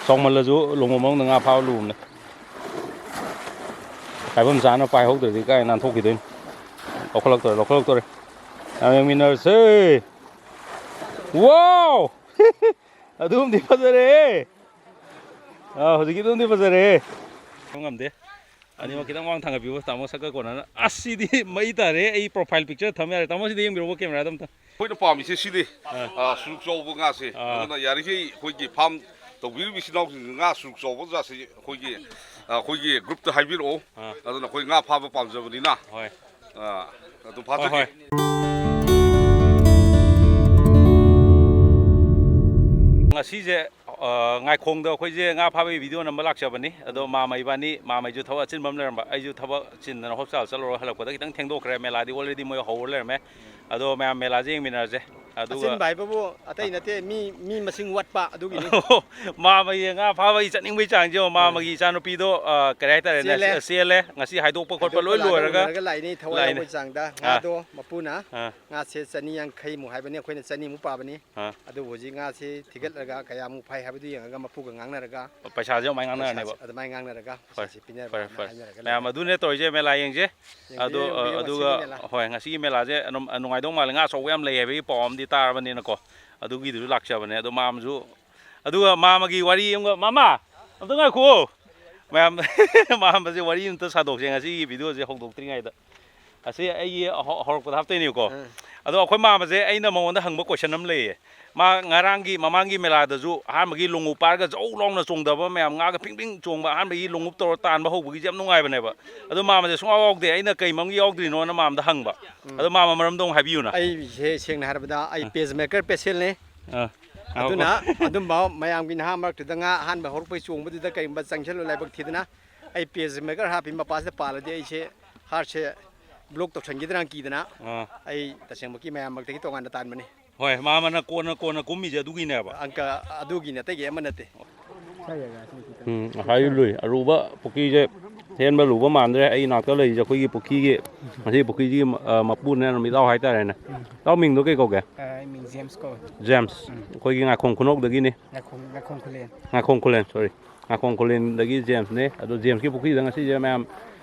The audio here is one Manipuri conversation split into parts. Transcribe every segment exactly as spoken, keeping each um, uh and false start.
ꯆꯥꯎꯃꯜꯂꯁꯨ ꯂꯣꯡꯒꯣ ꯃꯅꯨꯡꯗ ꯉꯥ ꯐꯥꯕ ꯂꯨꯕꯅꯦ꯫ ꯄꯥꯏꯐꯝ ꯆꯥꯅ ꯄꯥꯏꯍꯧꯗ꯭ꯔꯗꯤ ꯀꯥꯏ ꯅꯥꯟꯊꯣꯛꯈꯤꯗꯣꯏꯅꯤ꯫ ꯂꯧꯈꯠꯂꯛꯇꯣꯔꯦ, ꯂꯧꯈꯠꯂꯛꯇꯣꯔꯦ꯫ ꯌꯥꯝ ꯌꯦꯡꯃꯤꯟꯅꯔꯁꯦ꯫ ꯋꯥꯎ! ꯑꯗꯨꯝꯗꯤ ꯐꯖꯔꯦꯍꯦ꯫ ꯑꯥ, ꯍꯧꯖꯤꯛꯀꯤꯗꯨꯝꯗꯤ ꯐꯖꯔꯦꯍꯦ꯫ ꯉꯝꯗꯦ꯫ ꯑꯅꯤꯃꯛ ꯈꯤꯇꯪ ꯋꯥꯡ ꯊꯥꯡꯒꯠꯄꯤꯌꯨ, ꯇꯥꯃꯣ, ꯁꯛꯀ ꯀꯣꯟꯅꯅ꯫ ꯑꯁ, ꯁꯤꯗꯤ ꯃꯩ ꯇꯥꯔꯦ꯫ ꯑꯩ profile picture ꯊꯝ ꯌꯥꯔꯦ꯫ ꯇꯥꯃꯣ, ꯁꯤꯗ ꯌꯦꯡꯕꯤꯔꯛꯎꯀꯣ, camera ꯗ ꯑꯝꯇ꯫ ꯑꯩꯈꯣꯏꯅ ꯄꯥꯝꯃꯤꯁꯦ ꯁꯤꯅꯤ꯫ ꯑꯥ꯫ ꯑꯥ, ꯁꯨꯔꯨꯛ ꯆꯥꯎꯕ ꯉꯥꯁꯦ꯫ ꯑꯥ꯫ ꯑꯗꯨꯅ ꯌꯥꯔꯤꯈꯩ ꯑꯩꯈꯣꯏꯒꯤ farm ꯇꯧꯕꯤꯔꯤꯕ ꯏꯆꯤꯟ ꯏꯅꯥꯎꯁꯤꯡꯁꯤ ꯉꯥ ꯁꯨꯔꯨꯛ ꯆꯥꯎꯕ ꯖꯥꯠꯁꯤ ꯑꯩꯈꯣꯏꯒꯤ, ꯑꯥ, ꯑꯩꯈꯣꯏꯒꯤ group ꯇ ꯍꯥꯏꯕꯤꯔꯛꯑꯣ꯫ ꯑꯥ꯫ ꯑꯗꯨꯅ ꯑꯩꯈꯣꯏ ꯉꯥ ꯐꯥꯕ ꯄꯥꯝꯖꯕꯅꯤꯅ꯫ ꯍꯣꯏ꯫ ꯑꯥ, ꯑꯗꯨꯝ ꯍꯣꯏ, ꯐꯥꯖꯒꯦ꯫ ꯍꯣꯏ꯫ ꯉꯁꯤꯁꯦ, ꯑꯥ, ꯉꯥꯏꯈꯣꯡꯗ ꯑꯩꯈꯣꯏꯁꯦ ꯉꯥ ꯐꯥꯕꯒꯤ video ꯅꯝꯕ ꯂꯥꯛꯆꯕꯅꯤ꯫ ꯑꯗꯣ ꯃꯥꯃ ꯏꯕꯥꯅꯤ, ꯃꯥꯃꯩꯁꯨ ꯊꯕꯛ ꯑꯆꯤꯟꯕ ꯑꯃ ꯂꯩꯔꯝꯕ, ꯑꯩꯁꯨ ꯊꯕꯛ ꯆꯤꯟꯗꯅ hospital ꯆꯠꯂꯨꯔꯒ ꯍꯜꯂꯛꯄꯗ ꯈꯤꯇꯪ ꯊꯦꯡꯗꯣꯛꯈ꯭ꯔꯦ꯫ ꯃꯦꯂꯥꯗꯤ already ꯃꯣꯏ ꯍꯧꯔ ꯂꯩꯔꯝꯃꯦ꯫ ꯑꯗꯣ ꯃꯌꯥꯝ ꯃꯦꯂꯥꯁꯦ ꯌꯦꯡꯃꯤꯟꯅꯔꯁꯦ꯫ ꯑꯗꯨꯒ ꯑꯆꯤꯟꯕ ꯍꯥꯏꯕꯕꯨ ꯑꯇꯩ ꯅꯠꯇꯦ, ꯃꯤ, ꯃꯤ ꯃꯁꯤꯡ ꯋꯥꯠꯄ ꯑꯗꯨꯒꯤꯅꯤ꯫ ꯃꯥꯃꯒꯤ ꯉꯥ ꯐꯥꯕꯒꯤ ꯆꯠꯅꯤꯡꯕꯒꯤ ꯆꯥꯡꯁꯦ ꯌꯦꯡꯉꯣ꯫ ꯃꯥꯃꯒꯤ ꯏꯆꯥꯅꯨꯄꯤꯗꯣ, ꯑ, ꯀꯔꯤ ꯍꯥꯏꯇꯥꯔꯦꯅꯦ, ꯆꯦꯜꯂꯦ꯫ ꯆꯦꯜꯂꯦ꯫ ꯉꯁꯤ ꯍꯥꯏꯗꯣꯛꯄ ꯈꯣꯠꯄ ꯍꯥꯏꯗꯣꯛꯄ ꯂꯣꯏ ꯂꯣꯏꯔꯒ ꯂꯣꯏꯔꯒ ꯂꯥꯛꯏꯅꯦ, ꯊꯋꯥꯏ ꯂꯥꯛꯏꯅꯦ꯫ ꯌꯥꯎꯕꯒꯤ ꯆꯥꯡꯗ꯫ ꯑꯥ꯫ ꯉꯥꯗꯣ ꯃꯄꯨꯅ ꯑꯥ꯫ ꯉꯥꯁꯦ ꯆꯅꯤ ꯌꯥꯡꯈꯩꯃꯨꯛ ꯍꯥꯏꯕꯅꯤ, ꯑꯩꯈꯣꯏꯅ ꯆꯅꯤꯃꯨꯛ ꯄꯥꯕꯅꯤ꯫ ꯑꯥ꯫ ꯑꯗꯨꯕꯨ ꯍꯧꯖꯤꯛ ꯉꯥꯁꯦ ꯊꯤꯒꯠꯂꯒ ꯀꯌꯥꯃꯨꯛ ꯐꯥꯏ ꯍꯥꯏꯕꯗꯨ ꯌꯦꯡꯉꯒ ꯃꯄꯨꯒ ꯉꯥꯡꯅꯔꯒ ꯄꯩꯁꯥꯁꯦ ꯑꯗꯨꯃꯥꯏꯅ ꯉꯥꯡꯅꯔꯅꯦꯕ꯫ ꯄꯩꯁꯥꯁꯦ ꯑꯗꯨꯃꯥꯏꯅ ꯉꯥꯡꯅꯔꯒ ꯐꯔꯦ, ꯄꯩꯁꯥꯁꯦ ꯄꯤꯅꯕ ꯐꯔꯦ, ꯐꯔꯦ꯫ ꯍꯥꯏꯅꯔꯒ ꯃꯌꯥꯝ ꯂꯩꯔꯦ꯫ ꯑꯗꯨꯅꯦ ꯇꯧꯔꯤꯁꯦ, ꯃꯦꯂꯥ ꯌꯦꯡꯁꯦ꯫ ꯌꯦꯡꯕꯤꯌꯨ, ꯑꯗꯣ, ꯑ, ꯌꯦꯡꯕꯤꯌꯨ, ꯑꯗꯨꯒ, ꯉꯁꯤꯒꯤ ꯃꯦꯂꯥ꯫ ꯍꯣꯏ, ꯉꯁꯤꯒꯤ ꯃꯦꯂꯥꯁꯦ ꯑꯗꯨꯝ, ꯑ, ꯅꯨꯡꯉꯥꯏꯗꯧ ꯃꯥꯜꯂꯦ꯫ ꯉꯥ ꯑꯆꯧꯕ ꯌꯥꯝ ꯂꯩ ꯍꯥꯏꯕꯒꯤ ꯄꯥꯎ ꯑꯃꯗꯤ ꯇꯥꯔꯕꯅꯤꯅꯀꯣ, ꯑꯗꯨꯒꯤꯗꯨꯁꯨ ꯂꯥꯛꯆꯕꯅꯦ꯫ ꯑꯗꯣ ꯃꯥꯃꯁꯨ, ꯑꯗꯨꯒ ꯃꯥꯃꯒꯤ ꯋꯥꯔꯤ ꯑꯃꯒ, ꯃꯥꯃ, ꯑꯝꯇ ꯉꯥꯏꯈꯣ꯫ ꯃꯌꯥꯝ, ꯃꯥꯃꯁꯦ ꯋꯥꯔꯤ ꯑꯝꯇ ꯁꯥꯗꯣꯛꯁꯦ ꯉꯁꯤꯒꯤ video ꯁꯦ ꯍꯧꯗꯣꯛꯇ꯭ꯔꯤꯉꯩꯗ꯫ ꯑꯁꯤ ꯑꯩꯒꯤ ꯍꯧ-, ꯍꯧꯔꯛꯄꯗ ꯍꯥꯞꯇꯣꯏꯅꯤꯀꯣ꯫ ꯑꯥ꯫ ꯑꯗꯣ ꯑꯩꯈꯣꯏ ꯃꯥꯃꯁꯦ ꯑꯩꯅ ꯃꯉꯣꯟꯗ ꯍꯪꯕ question ꯑꯃ ꯂꯩꯌꯦ꯫ ꯃꯥ ꯉꯔꯥꯡꯒꯤ, ꯃꯃꯥꯡꯒꯤ ꯃꯦꯂꯥꯗꯁꯨ ꯑꯍꯥꯟꯕꯒꯤ ꯂꯣꯡꯎꯞ ꯄꯥꯏꯔꯒ ꯖꯧ ꯂꯥꯎꯅ ꯆꯣꯡꯊꯕ, ꯃꯌꯥꯝ ꯉꯥꯒ ꯐꯤꯡ ꯐꯤꯡ ꯆꯣꯡꯕ, ꯑꯍꯥꯟꯕꯒꯤ ꯂꯣꯡꯎꯞ ꯇꯧꯔ ꯇꯥꯟꯕ ꯍꯧꯕꯒꯤꯁꯦ ꯌꯥꯝ ꯅꯨꯡꯉꯥꯏꯕꯅꯦꯕ꯫ ꯑꯗꯣ ꯃꯥꯃꯁꯦ ꯁꯨꯡꯌꯥꯎ ꯌꯥꯎꯗꯦ꯫ ꯑꯩꯅ ꯀꯩ ꯃꯔꯝꯒꯤ ꯌꯥꯎꯗ꯭ꯔꯤꯅꯣꯅ ꯃꯥꯃꯗ ꯍꯪꯕ꯫ ꯎꯝ꯫ ꯑꯗꯣ ꯃꯥꯃ ꯃꯔꯝꯗꯣ ꯑꯃꯨꯛ ꯍꯥꯏꯕꯤꯌꯨꯅ꯫ ꯑꯩꯁꯦ ꯁꯦꯡꯅ ꯍꯥꯏꯔꯕꯗ ꯑꯩ ꯑꯥ꯫ Pacemaker patient ꯅꯦ꯫ ꯑꯥ꯫ ꯑꯗꯨꯅ ꯉꯥꯏꯈꯣꯀꯣ꯫ ꯑꯗꯨꯝꯕ ꯃꯌꯥꯝꯒꯤ ꯅꯍꯥ ꯃꯔꯛꯇꯨꯗ ꯉꯥ ꯑꯍꯥꯟꯕ ꯍꯧꯔꯛꯄꯩ ꯆꯣꯡꯕꯗꯨꯗ ꯀꯔꯤꯒꯨꯝꯕ ꯆꯪꯁꯤꯜꯂꯨ ꯂꯥꯏꯕꯛ ꯊꯤꯗꯅ ꯑꯩ pacemaker ꯍꯥꯞꯄꯤ ꯃꯄꯥꯁꯤꯗ ꯄꯥꯜꯂꯗꯤ ꯑꯩꯁꯦ heart ꯁꯦ block ꯇꯧꯁꯟꯈꯤꯗ꯭ꯔꯥꯅ ꯀꯤꯗꯅ ꯑꯥ꯫ ꯑꯩ ꯇꯁꯦꯡꯃꯛꯀꯤ ꯃꯌꯥꯝ ꯃꯔꯛꯇꯒꯤ ꯇꯣꯉꯥꯟꯅ ꯇꯥꯟꯕꯅꯤ꯫ ꯍꯣꯏ, ꯃꯥꯃꯅ ꯀꯣꯟꯅ, ꯀꯣꯟꯅ ꯀꯨꯝꯃꯤꯁꯦ ꯑꯗꯨꯒꯤꯅꯦꯕ꯫ ꯑꯪꯀ ꯑꯗꯨꯒꯤꯅꯦ, ꯑꯇꯩꯒꯤ ꯑꯃ ꯅꯠꯇꯦ꯫ ꯎꯝ, ꯍꯥꯏꯔꯨ ꯂꯨꯏ꯫ ꯑꯔꯨꯕ ꯄꯨꯈ꯭ꯔꯤꯁꯦ ꯍꯦꯟꯕ ꯂꯨꯕ ꯃꯥꯟꯗ꯭ꯔꯦ꯫ ꯑꯩ ꯅꯥꯛꯇ ꯂꯩꯔꯤꯁꯦ ꯑꯩꯈꯣꯏꯒꯤ ꯄꯨꯈ꯭ꯔꯤꯒꯤ, ꯃꯁꯤ ꯄꯨꯈ꯭ꯔꯤꯁꯤꯒꯤ, ꯑ, ꯃꯄꯨꯅꯦ, ꯏꯇꯥꯎ ꯍꯥꯏꯇꯥꯔꯦꯅꯦ꯫ ꯎꯝ꯫ ꯏꯇꯥꯎ ꯃꯤꯡꯗꯣ ꯀꯩ ꯀꯧꯒꯦ? ꯑ, ꯑꯩ ꯃꯤꯡ ꯖꯦꯝꯁ ꯀꯧꯋꯦ꯫ ꯖꯦꯝꯁ꯫ ꯎꯝ꯫ ꯑꯩꯈꯣꯏꯒꯤ ꯉꯥꯏꯈꯣꯡ ꯈꯨꯅꯧꯗꯒꯤꯅꯤ꯫ ꯉꯥꯏꯈꯣꯡ, ꯉꯥꯏꯈꯣꯡ ꯈꯨꯂꯦꯟ꯫ ꯉꯥꯏꯈꯣꯡ ꯈꯨꯂꯦꯟ, ꯁꯣꯔꯤ꯫ ꯉꯥꯏꯈꯣꯡ ꯈꯨꯂꯦꯟꯗꯒꯤ ꯖꯦꯝꯁꯅꯦ꯫ ꯑꯗꯣ ꯖꯦꯝꯁꯀꯤ ꯄꯨꯈ꯭ꯔꯤꯗ ꯉꯁꯤꯁꯦ ꯃꯌꯥꯝ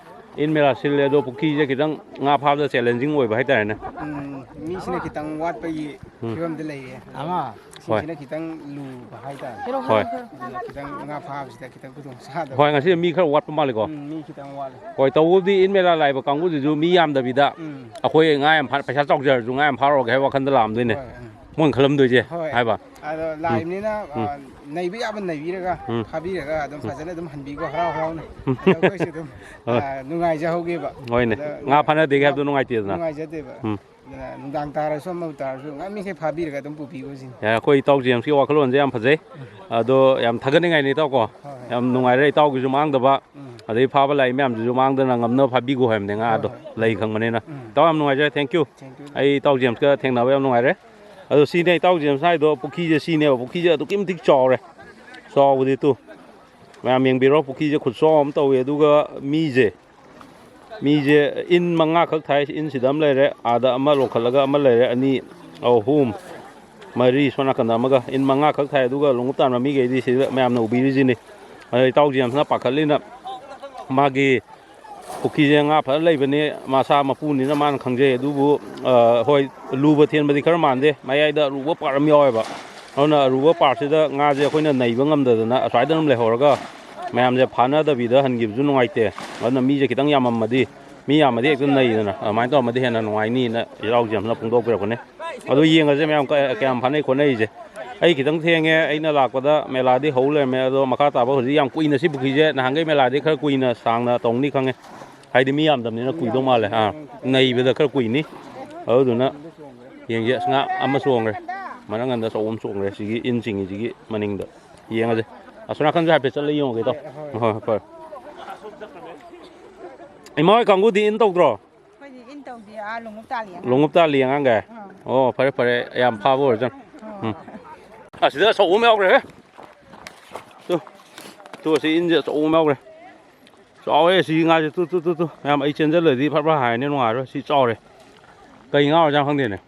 ꯏꯟ ꯃꯦꯂꯥ ꯁꯤꯜꯂꯦ꯫ ꯑꯗꯣ ꯄꯨꯈ꯭ꯔꯤꯁꯦ ꯈꯤꯇꯪ ꯉꯥ ꯐꯥꯕꯗ ꯆꯦꯂꯦꯟꯖꯤꯡ ꯑꯣꯏꯕ ꯍꯥꯏꯇꯥꯔꯦꯅꯦ꯫ ꯎꯝ, ꯃꯤꯁꯤꯅ ꯈꯤꯇꯪ ꯋꯥꯠꯄꯒꯤ ꯎꯝ꯫ ꯐꯤꯕꯝꯗ ꯂꯩꯌꯦ꯫ ꯑꯃ꯫ ꯍꯣꯏ꯫ ꯏꯁꯤꯡꯁꯤꯅ ꯈꯤꯇꯪ ꯂꯨꯕ ꯍꯥꯏꯇꯥꯔꯦ꯫ ꯍꯣꯏ꯫ ꯑꯗꯨꯅ ꯈꯤꯇꯪ ꯉꯥ ꯐꯥꯕꯁꯤꯗ ꯈꯤꯇꯪ ꯈꯨꯗꯣꯡ ꯆꯥꯗꯕ꯫ ꯍꯣꯏ, ꯉꯁꯤ ꯃꯤ ꯈꯔ ꯋꯥꯠꯄ ꯃꯥꯜꯂꯤꯀꯣ? ꯎꯝ, ꯃꯤ ꯈꯤꯇꯪ ꯋꯥꯠꯂꯦ꯫ ꯍꯣꯏ, ꯇꯧꯕꯕꯨꯗꯤ ꯏꯟ ꯃꯦꯂꯥ ꯂꯥꯛꯏꯕ ꯀꯥꯡꯕꯨꯁꯤꯁꯨ ꯃꯤ ꯌꯥꯝꯗꯕꯤꯗ ꯎꯝ꯫ ꯑꯩꯈꯣꯏ ꯉꯥ ꯌꯥꯝ ꯐꯥ-, ꯄꯩꯁꯥ ꯆꯥꯎꯖꯔꯁꯨ ꯉꯥ ꯌꯥꯝ ꯐꯥꯔꯨꯔꯒꯦ ꯍꯥꯏꯕ ꯋꯥꯈꯜꯗ ꯂꯥꯛꯑꯝꯗꯣꯏꯅꯦ꯫ ꯍꯣꯏ, ꯎꯝ꯫ ꯃꯣꯏꯅ ꯈꯜꯂꯝꯗꯣꯏꯁꯦ ꯍꯣꯏ꯫ ꯍꯥꯏꯕ꯫ ꯑꯗꯣ ꯎꯝ꯫ ꯂꯥꯛꯏꯕꯅꯤꯅ, ꯎꯝ꯫ ꯑ, ꯅꯩꯕ ꯌꯥꯕ ꯅꯩꯕꯤꯔꯒ, ꯎꯝ꯫ ꯐꯥꯕꯤꯔꯒ ꯑꯗꯨꯝ ꯎꯝ꯫ ꯐꯖꯅ ꯑꯗꯨꯝ ꯍꯟꯕꯤꯈꯣ, ꯍꯔꯥꯎ ꯍꯔꯥꯎꯅ꯫ ꯍꯣꯏ꯫ ꯑꯗꯣ ꯑꯩꯈꯣꯏꯁꯨ ꯑꯗꯨꯝ, ꯍꯣꯏ꯫ ꯑ, ꯅꯨꯡꯉꯥꯏꯖꯍꯧꯒꯦꯕ꯫ ꯍꯣꯏꯅꯦ꯫ ꯑꯗ ꯉꯥ ꯐꯥꯅꯗꯦꯒꯦ ꯍꯥꯏꯕꯗꯣ ꯅꯨꯡꯉꯥꯏꯇꯦꯗꯅ꯫ ꯅꯨꯡꯉꯥꯏꯖꯗꯦꯕ꯫ ꯎꯝ꯫ ꯑꯗꯨꯅ ꯅꯨꯡꯗꯥꯡ ꯇꯥꯔꯁꯨ ꯑꯃꯕꯨ ꯇꯥꯔꯁꯨ ꯉꯝꯃꯤꯈꯩ ꯐꯥꯕꯤꯔꯒ ꯑꯗꯨꯝ ꯄꯨꯕꯤꯈꯣ ꯁꯤꯅꯤ꯫ ꯌꯥꯏ, ꯑꯩꯈꯣꯏ ꯏꯇꯥꯎ ꯖꯦꯝꯁꯀꯤ ꯋꯥꯈꯜꯂꯣꯟꯁꯦ ꯌꯥꯝ ꯐꯖꯩ꯫ ꯑꯗꯣ ꯌꯥꯝ ꯊꯥꯒꯠꯅꯤꯡꯉꯥꯏꯅꯤ ꯏꯇꯥꯎ ꯀꯣ꯫ ꯍꯣꯏ, ꯍꯣꯏ꯫ ꯌꯥꯝ ꯅꯨꯡꯉꯥꯏꯔꯦ ꯏꯇꯥꯎꯒꯤꯁꯨ ꯃꯥꯡꯗꯕ꯫ ꯎꯝ꯫ ꯑꯗꯩ ꯐꯥꯕ ꯂꯥꯛꯏ ꯃꯌꯥꯝꯗꯨꯁꯨ ꯃꯥꯡꯗꯅ ꯉꯝꯅꯕ ꯐꯥꯕꯤꯈꯣ ꯍꯥꯏꯕꯅꯦ ꯉꯥꯗꯣ꯫ ꯍꯣꯏ, ꯍꯣꯏ꯫ ꯂꯩ ꯈꯪꯕꯅꯤꯅ꯫ ꯎꯝ꯫ ꯏꯇꯥꯎ ꯌꯥꯝ ꯅꯨꯡꯉꯥꯏꯖꯔꯦ, thank you꯫ Thank you꯫ ꯑꯩ ꯏꯇꯥꯎ ꯖꯦꯝꯁꯀ ꯊꯦꯡꯅꯕ ꯌꯥꯝ ꯅꯨꯡꯉꯥꯏꯔꯦ꯫ ꯑꯗꯣ ꯁꯤꯅꯦ ꯏꯇꯥꯎ ꯖꯦꯝꯁ ꯍꯥꯏꯗꯣ, ꯄꯨꯈ꯭ꯔꯤꯁꯦ ꯁꯤꯅꯦꯕ, ꯄꯨꯈ꯭ꯔꯤꯁꯦ ꯑꯗꯨꯛꯀꯤ ꯃꯇꯤꯛ ꯆꯥꯎꯔꯦ꯫ ꯆꯥꯎꯕꯗꯤ ꯇꯨ꯫ ꯃꯌꯥꯝ ꯌꯦꯡꯕꯤꯔꯣ, ꯄꯨꯈ꯭ꯔꯤꯁꯦ ꯈꯨꯠꯆꯥꯎ ꯑꯃ ꯇꯧꯋꯦ꯫ ꯑꯗꯨꯒ ꯃꯤꯁꯦ, ꯃꯤꯁꯦ ꯏꯟ ꯃꯉꯥꯈꯛ ꯊꯥꯏ, ꯏꯟ ꯁꯤꯗ ꯑꯃ ꯂꯩꯔꯦ, ꯑꯥꯗ ꯑꯃ ꯂꯣꯟꯈꯠꯂꯒ ꯑꯃ ꯂꯩꯔꯦ, ꯑꯅꯤ, ꯑꯍꯨꯝ, ꯃꯔꯤ, ꯁꯣꯝ ꯅꯥꯀꯟꯗ ꯑꯃꯒ, ꯏꯟ ꯃꯉꯥꯈꯛ ꯊꯥꯏ꯫ ꯑꯗꯨꯒ ꯂꯣꯡꯎꯞ ꯇꯥꯟꯕ ꯃꯤꯈꯩꯗꯤ ꯁꯤꯗ ꯃꯌꯥꯝꯅ ꯎꯕꯤꯔꯤꯁꯤꯅꯤ꯫ ꯑꯗ ꯏꯇꯥꯎ ꯖꯦꯝꯁꯅ ꯄꯥꯈꯠꯂꯤꯅ ꯃꯥꯒꯤ ꯄꯨꯈ꯭ꯔꯤꯁꯦ ꯉꯥ ꯐꯖꯅ ꯂꯩꯕꯅꯤ, ꯃꯁꯥ ꯃꯄꯨꯅꯤꯅ ꯃꯥꯅ ꯈꯪꯖꯩ꯫ ꯑꯗꯨꯕꯨ, ꯑ, ꯍꯣꯏ, ꯂꯨꯕ ꯊꯦꯟꯕꯗꯤ ꯈꯔ ꯃꯥꯟꯗꯦ, ꯃꯌꯥꯏꯗ ꯑꯔꯨꯕ part ꯑꯃ ꯌꯥꯎꯋꯦꯕ꯫ ꯑꯗꯨꯅ ꯑꯔꯨꯕ partꯁꯤꯗ ꯉꯥꯁꯦ ꯑꯩꯈꯣꯏꯅ ꯅꯩꯕ ꯉꯝꯗꯗꯅ ꯑꯁ꯭ꯋꯥꯏꯗ ꯑꯗꯨꯝ ꯂꯩꯍꯧꯔꯒ ꯃꯌꯥꯝꯁꯦ ꯐꯥꯅꯗꯕꯤꯗ ꯍꯟꯈꯤꯕꯁꯨ ꯅꯨꯡꯉꯥꯏꯇꯦ꯫ ꯑꯗꯨꯅ ꯃꯤꯁꯦ ꯈꯤꯇꯪ ꯌꯥꯝꯃꯝꯃꯗꯤ, ꯃꯤ ꯌꯥꯝꯃꯗꯤ ꯍꯦꯛꯇ ꯅꯩꯗꯅ, ꯑꯗꯨꯃꯥꯏꯅ ꯇꯧꯔꯝꯃꯗꯤ ꯍꯦꯟꯅ ꯅꯨꯡꯉꯥꯏꯅꯤꯅ ꯏꯇꯥꯎ ꯖꯦꯝꯁꯅ ꯐꯣꯡꯗꯣꯛꯄꯤꯔꯛꯄꯅꯦ꯫ ꯑꯗꯨ ꯌꯦꯡꯉꯁꯦ ꯃꯌꯥꯝ ꯀ-, ꯀꯌꯥꯝ ꯐꯥꯅꯩ ꯈꯣꯠꯅꯩꯁꯦ꯫ ꯑꯩ ꯈꯤꯇꯪ ꯊꯦꯡꯉꯦ, ꯑꯩꯅ ꯂꯥꯛꯄꯗ ꯃꯦꯂꯥꯗꯤ ꯍꯧ ꯂꯩꯔꯝꯃꯦ꯫ ꯑꯗꯣ ꯃꯈꯥ ꯇꯥꯕ ꯍꯧꯖꯤꯛ ꯌꯥꯝ ꯀꯨꯏꯅ ꯁꯤ ꯄꯨꯈ꯭ꯔꯤꯁꯦ ꯅꯍꯥꯟꯈꯩ ꯃꯦꯂꯥꯗꯤ ꯈꯔ ꯀꯨꯏꯅ ꯁꯥꯡꯅ ꯇꯧꯅꯤ ꯈꯪꯉꯦ꯫ ꯍꯥꯏꯗꯤ ꯃꯤ ꯌꯥꯝꯗꯕꯅꯤꯅ ꯀꯨꯏꯗꯧ ꯃꯥꯜꯂꯦ꯫ ꯑꯥ, ꯅꯩꯕꯗ ꯈꯔ ꯀꯨꯏꯅꯤ꯫ ꯑꯗꯨꯗꯨꯅ ꯌꯦꯡꯁꯦ꯫ ꯑꯁ, ꯉꯥ ꯑꯃ ꯆꯣꯡꯈ꯭ꯔꯦ꯫ ꯃꯅꯪꯒꯟꯗ ꯑꯆꯧꯕ ꯑꯃ ꯆꯣꯡꯈ꯭ꯔꯦ꯫ ꯁꯤꯒꯤ ꯏꯟ ꯆꯤꯡꯉꯤꯁꯤꯒꯤ ꯃꯅꯤꯡꯗ꯫ ꯌꯦꯡꯉꯁꯦ꯫ ꯑꯁꯣꯝ ꯅꯥꯀꯟꯁꯨ ꯍꯥꯏꯐꯦꯠ ꯆꯠꯂ ꯌꯦꯡꯉꯨꯒꯦ ꯇꯧ꯫ ꯍꯣꯏ, ꯍꯣꯏ, ꯐꯔꯦ꯫ ꯏꯃꯥ ꯍꯣꯏ ꯀꯥꯡꯕꯨꯗꯤ ꯏꯟ ꯇꯧꯗ꯭ꯔꯣ? ꯑꯩꯈꯣꯏꯗꯤ ꯏꯟ ꯇꯧꯗꯦ, ꯑꯥ ꯂꯣꯡꯎꯞ ꯇꯥꯜꯂꯤ ꯑꯉꯥꯡ꯫ ꯂꯣꯡꯎꯞ ꯇꯥꯜꯂꯤ ꯑꯉꯥꯡꯒꯩ? ꯑꯥ꯫ ꯑꯣ, ꯐꯔꯦ, ꯐꯔꯦ, ꯌꯥꯝ ꯐꯥꯕ ꯑꯣꯏꯔꯖꯥꯠꯅꯤ꯫ ꯑꯥ꯫ ꯎꯝ꯫ ꯑꯁꯤꯗ ꯑꯆꯧꯕ ꯑꯃ ꯌꯥꯎꯈ꯭ꯔꯦꯍꯦ꯫ ꯇꯨ, ꯇꯨ, ꯑꯁꯤ ꯏꯟꯁꯦ ꯑꯆꯧꯕ ꯑꯃ ꯌꯥꯎꯈ꯭ꯔꯦ꯫ ꯆꯥꯎꯋꯦ ꯁꯤ ꯉꯥꯁꯦ꯫ Two, two, two, two. ꯃꯌꯥꯝ ꯑꯩ ꯆꯦꯟꯁꯤꯜꯂꯗꯤ ꯐꯠ ꯐꯠ ꯍꯥꯏꯔꯅꯤ, ꯅꯨꯡꯉꯥꯏꯔꯣꯏ꯫ ꯁꯤ ꯆꯥꯎꯔꯦ꯫ ꯀꯩ ꯉꯥ ꯑꯣꯏꯔꯖꯥꯠꯅꯣ ꯈꯪꯗꯦꯅꯦ꯫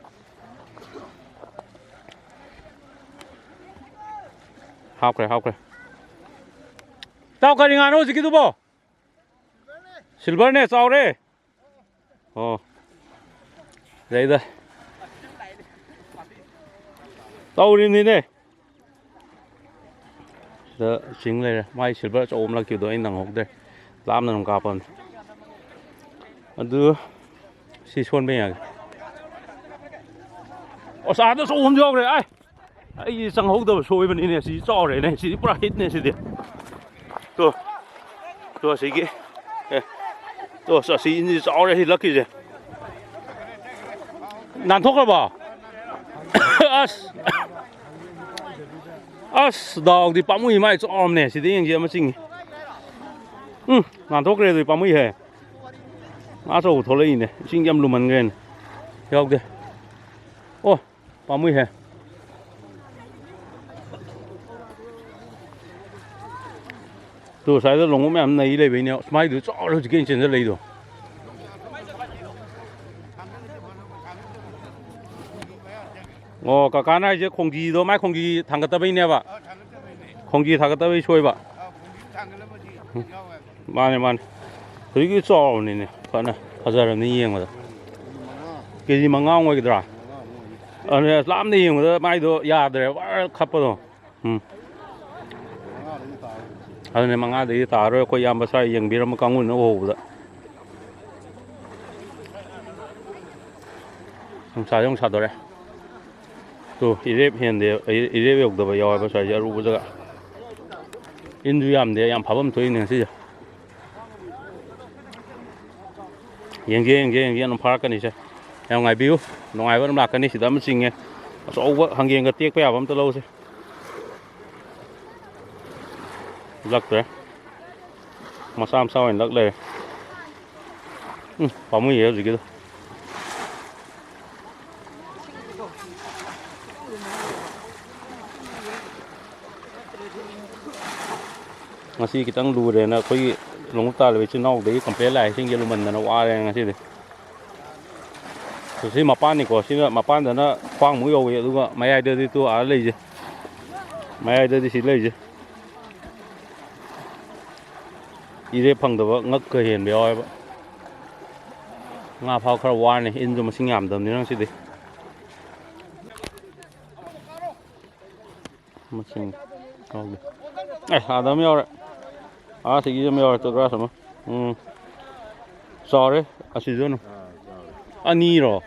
ꯍꯥꯞꯈ꯭ꯔꯦ, ꯍꯥꯞꯈ꯭ꯔꯦ꯫ ꯏꯇꯥꯎ, ꯀꯔꯤ ꯉꯥꯅꯣ ꯍꯧꯖꯤꯛꯀꯤꯗꯨꯕꯣ? ꯁꯤꯜꯚꯔꯅꯦ, ꯆꯥꯎꯔꯦ꯫ ꯑꯣ꯫ ꯌꯥꯏꯗ꯫ ꯇꯧꯔꯤꯅꯤꯅꯦ꯫ ꯁꯤꯗ ꯆꯤꯡ ꯂꯩꯔꯦ꯫ ꯃꯥꯏ ꯁꯤꯜꯚꯔ ꯑꯆꯧꯕ ꯑꯃ ꯂꯥꯛꯈꯤꯕꯗꯣ ꯑꯩ ꯅꯪꯍꯧꯗ꯭ꯔꯦ꯫ ꯂꯥꯞꯅ ꯑꯗꯨꯝ ꯀꯥꯞꯄꯅꯤ꯫ ꯑꯗꯨ ꯁꯤ ꯁꯣꯟꯕ ꯌꯥꯒꯦ꯫ ꯑꯁ, ꯑꯥꯗ ꯑꯆꯧꯕ ꯑꯃꯁꯨ ꯌꯥꯎꯈ꯭ꯔꯦ꯫ ꯑꯥꯏ! ꯑꯩꯒꯤ ꯆꯪꯍꯧꯗꯕ ꯁꯣꯏꯕꯅꯤꯅꯦ꯫ ꯁꯤꯗꯤ ꯆꯥꯎꯔꯦꯅꯦ꯫ ꯁꯤꯗꯤ ꯄꯨꯔꯥ ꯍꯤꯠꯅꯦ ꯁꯤꯗꯤ꯫ ꯇꯣ꯫ ꯇꯣ, ꯑꯁꯤꯒꯤ꯫ ꯑꯦ꯫ ꯇꯣ, ꯑꯁꯤ ꯏꯟꯁꯤ ꯆꯥꯎꯔꯦ ꯁꯤ ꯂꯛꯀꯤꯁꯦ꯫ ꯅꯥꯟꯊꯣꯛꯈ꯭ꯔꯕꯣ? ꯑꯁ꯫ ꯑꯁ, ꯗꯥꯎꯗꯤ ꯄꯥꯝꯃꯨꯏ, ꯃꯥꯏ ꯆꯥꯎꯔꯝꯅꯦ꯫ ꯁꯤꯗ ꯌꯦꯡꯁꯤ ꯑꯃ ꯆꯤꯡꯉꯤ꯫ ꯎꯝ, ꯅꯥꯟꯊꯣꯛꯈ꯭ꯔꯦ ꯑꯗꯨꯗꯤ ꯄꯥꯝꯃꯨꯏꯍꯦ꯫ ꯉꯥ ꯑꯆꯧꯕ ꯊꯣꯛꯂꯛꯏꯅꯦ꯫ ꯏꯁꯤꯡ ꯌꯥꯝ ꯂꯨꯝꯃꯟꯈ꯭ꯔꯦꯅꯦ꯫ ꯌꯥꯎꯗꯦ꯫ ꯑꯣ, ꯄꯥꯝꯃꯨꯏꯍꯦ꯫ ꯇꯨ, ꯁ꯭ꯋꯥꯏꯗ ꯂꯣꯡꯒꯣ ꯃꯌꯥꯝ ꯅꯩ ꯂꯩꯕꯩꯅꯦ꯫ ꯑꯁ, ꯃꯥꯏꯗꯨ ꯆꯥꯎꯔꯦ ꯍꯧꯖꯤꯛꯀꯤ ꯑꯩꯅ ꯆꯦꯟꯖꯜꯂꯛꯏꯗꯣ꯫ ꯑꯣ, ꯀꯀꯥꯅ ꯍꯥꯏꯁꯦ ꯈꯣꯡꯖꯤꯗꯣ, ꯃꯥꯏ ꯈꯣꯡꯖꯤ ꯊꯥꯡꯒꯠꯇꯕꯩꯅꯦꯕ꯫ ꯈꯣꯡꯖꯤ ꯊꯥꯡꯒꯠꯇꯕꯩ ꯁꯣꯏꯕ꯫ ꯃꯥꯅꯦ, ꯃꯥꯅꯦ꯫ ꯍꯧꯖꯤꯛꯀꯤ ꯆꯥꯎꯔꯕꯅꯤꯅꯦ꯫ ꯐꯅ ꯐꯖꯔꯕꯅꯤ ꯌꯦꯡꯕꯗ꯫ ꯀꯦ ꯖꯤ ꯃꯉꯥꯃꯨꯛ ꯑꯣꯏꯒꯗ꯭ꯔꯥ? ꯑꯗꯨꯅꯦ, ꯑꯁ, ꯂꯥꯞꯅ ꯌꯦꯡꯕꯗ ꯃꯥꯏꯗꯣ ꯌꯥꯗ꯭ꯔꯦ, ꯋꯥꯔ ꯈꯞꯄꯗꯣ꯫ ꯎꯝ꯫ ꯑꯗꯨꯅꯦ, ꯃꯉꯥꯗꯒꯤ ꯇꯥꯔꯔꯣꯏ꯫ ꯑꯩꯈꯣꯏ ꯏꯌꯥꯝꯕ ꯁ꯭ꯋꯥꯏ ꯌꯦꯡꯕꯤꯔꯝꯕ ꯀꯥꯡꯕꯨꯅ ꯎꯍꯧꯕꯗ꯫ ꯅꯨꯡꯁꯥꯁꯦ ꯑꯃꯨꯛ ꯁꯥꯗꯣꯔꯦ꯫ ꯇꯨ, ꯏꯔꯦꯞ ꯍꯦꯟꯗꯦ, ꯏꯔꯦꯞ ꯌꯧꯗꯕ ꯌꯥꯎꯋꯦꯕ ꯁ꯭ꯋꯥꯏꯁꯦ, ꯑꯔꯨꯕ ꯖꯒꯥ꯫ ꯏꯟꯁꯨ ꯌꯥꯝꯗꯦ, ꯌꯥꯝ ꯐꯥꯐꯝ ꯊꯣꯛꯏꯅꯦ ꯉꯁꯤꯁꯦ꯫ ꯌꯦꯡꯒꯦ, ꯌꯦꯡꯒꯦ, ꯌꯦꯡꯒꯦ, ꯑꯗꯨꯝ ꯐꯥꯔꯛꯀꯅꯤꯁꯦ꯫ ꯌꯥꯝ ꯉꯥꯏꯕꯤꯌꯨ, ꯅꯨꯡꯉꯥꯏꯕ ꯑꯗꯨꯝ ꯂꯥꯛꯀꯅꯤ꯫ ꯁꯤꯗ ꯑꯃ ꯆꯤꯡꯉꯦ, ꯑꯆꯧꯕ ꯍꯪꯒꯦꯡꯒ ꯇꯦꯛꯄ ꯌꯥꯕ ꯑꯝꯇ ꯂꯧꯁꯦ꯫ ꯂꯛꯇ꯭ꯔꯦ, ꯃꯆꯥ ꯃꯆꯥ ꯑꯣꯏꯅ ꯂꯛ ꯂꯩꯔꯦ꯫ ꯎꯝ, ꯄꯥꯝꯃꯨꯏꯌꯦ ꯍꯧꯖꯤꯛꯀꯤꯗꯣ꯫ ꯉꯁꯤ ꯈꯤꯇꯪ ꯂꯨꯔꯦꯅ ꯑꯩꯈꯣꯏꯒꯤ ꯂꯣꯡꯎꯞ ꯇꯥꯜꯂꯤꯕ ꯏꯆꯤꯜ ꯏꯅꯥꯎꯗꯒꯤ ꯀꯝꯄ꯭ꯂꯦꯟ ꯂꯥꯛꯑꯦ, ꯏꯁꯤꯡꯁꯦ ꯂꯨꯃꯟꯗꯅ ꯋꯥꯔꯦ ꯉꯁꯤꯗꯤ꯫ ꯁꯤ ꯃꯄꯥꯟꯅꯤꯀꯣ, ꯁꯤꯅ ꯃꯄꯥꯟꯗꯅ ꯈ꯭ꯋꯥꯡꯃꯨꯛ ꯌꯧꯋꯤ, ꯑꯗꯨꯒ ꯃꯌꯥꯏꯗꯗꯤ ꯇꯨ ꯑꯥ ꯂꯩꯁꯦ, ꯃꯌꯥꯏꯗꯗꯤ ꯁꯤ ꯂꯩꯁꯦ꯫ ꯏꯔꯦ ꯐꯪꯗꯕ ꯉꯛꯀ ꯍꯦꯟꯕ ꯌꯥꯎꯋꯦꯕ꯫ ꯉꯥ ꯐꯥꯕ ꯈꯔ ꯋꯥꯔꯅꯤ, ꯏꯟꯁꯨ ꯃꯁꯤꯡ ꯌꯥꯝꯗꯕꯅꯤꯅ ꯉꯁꯤꯗꯤ꯫ ꯃꯁꯤꯡ ꯌꯥꯎꯗꯦ꯫ ꯑꯦ, ꯑꯥꯗ ꯑꯃ ꯌꯥꯎꯔꯦ꯫ ꯑꯥ, ꯁꯤꯒꯤ ꯑꯃ ꯌꯥꯎꯔꯦ, ꯇꯨ ꯒ꯭ꯔꯥꯁ ꯑꯃ꯫ ꯎꯝ꯫ ꯆꯥꯎꯔꯦ, ꯑꯁꯤꯁꯨ ꯑꯗꯨꯝ꯫ ꯑꯅꯤꯔꯣ?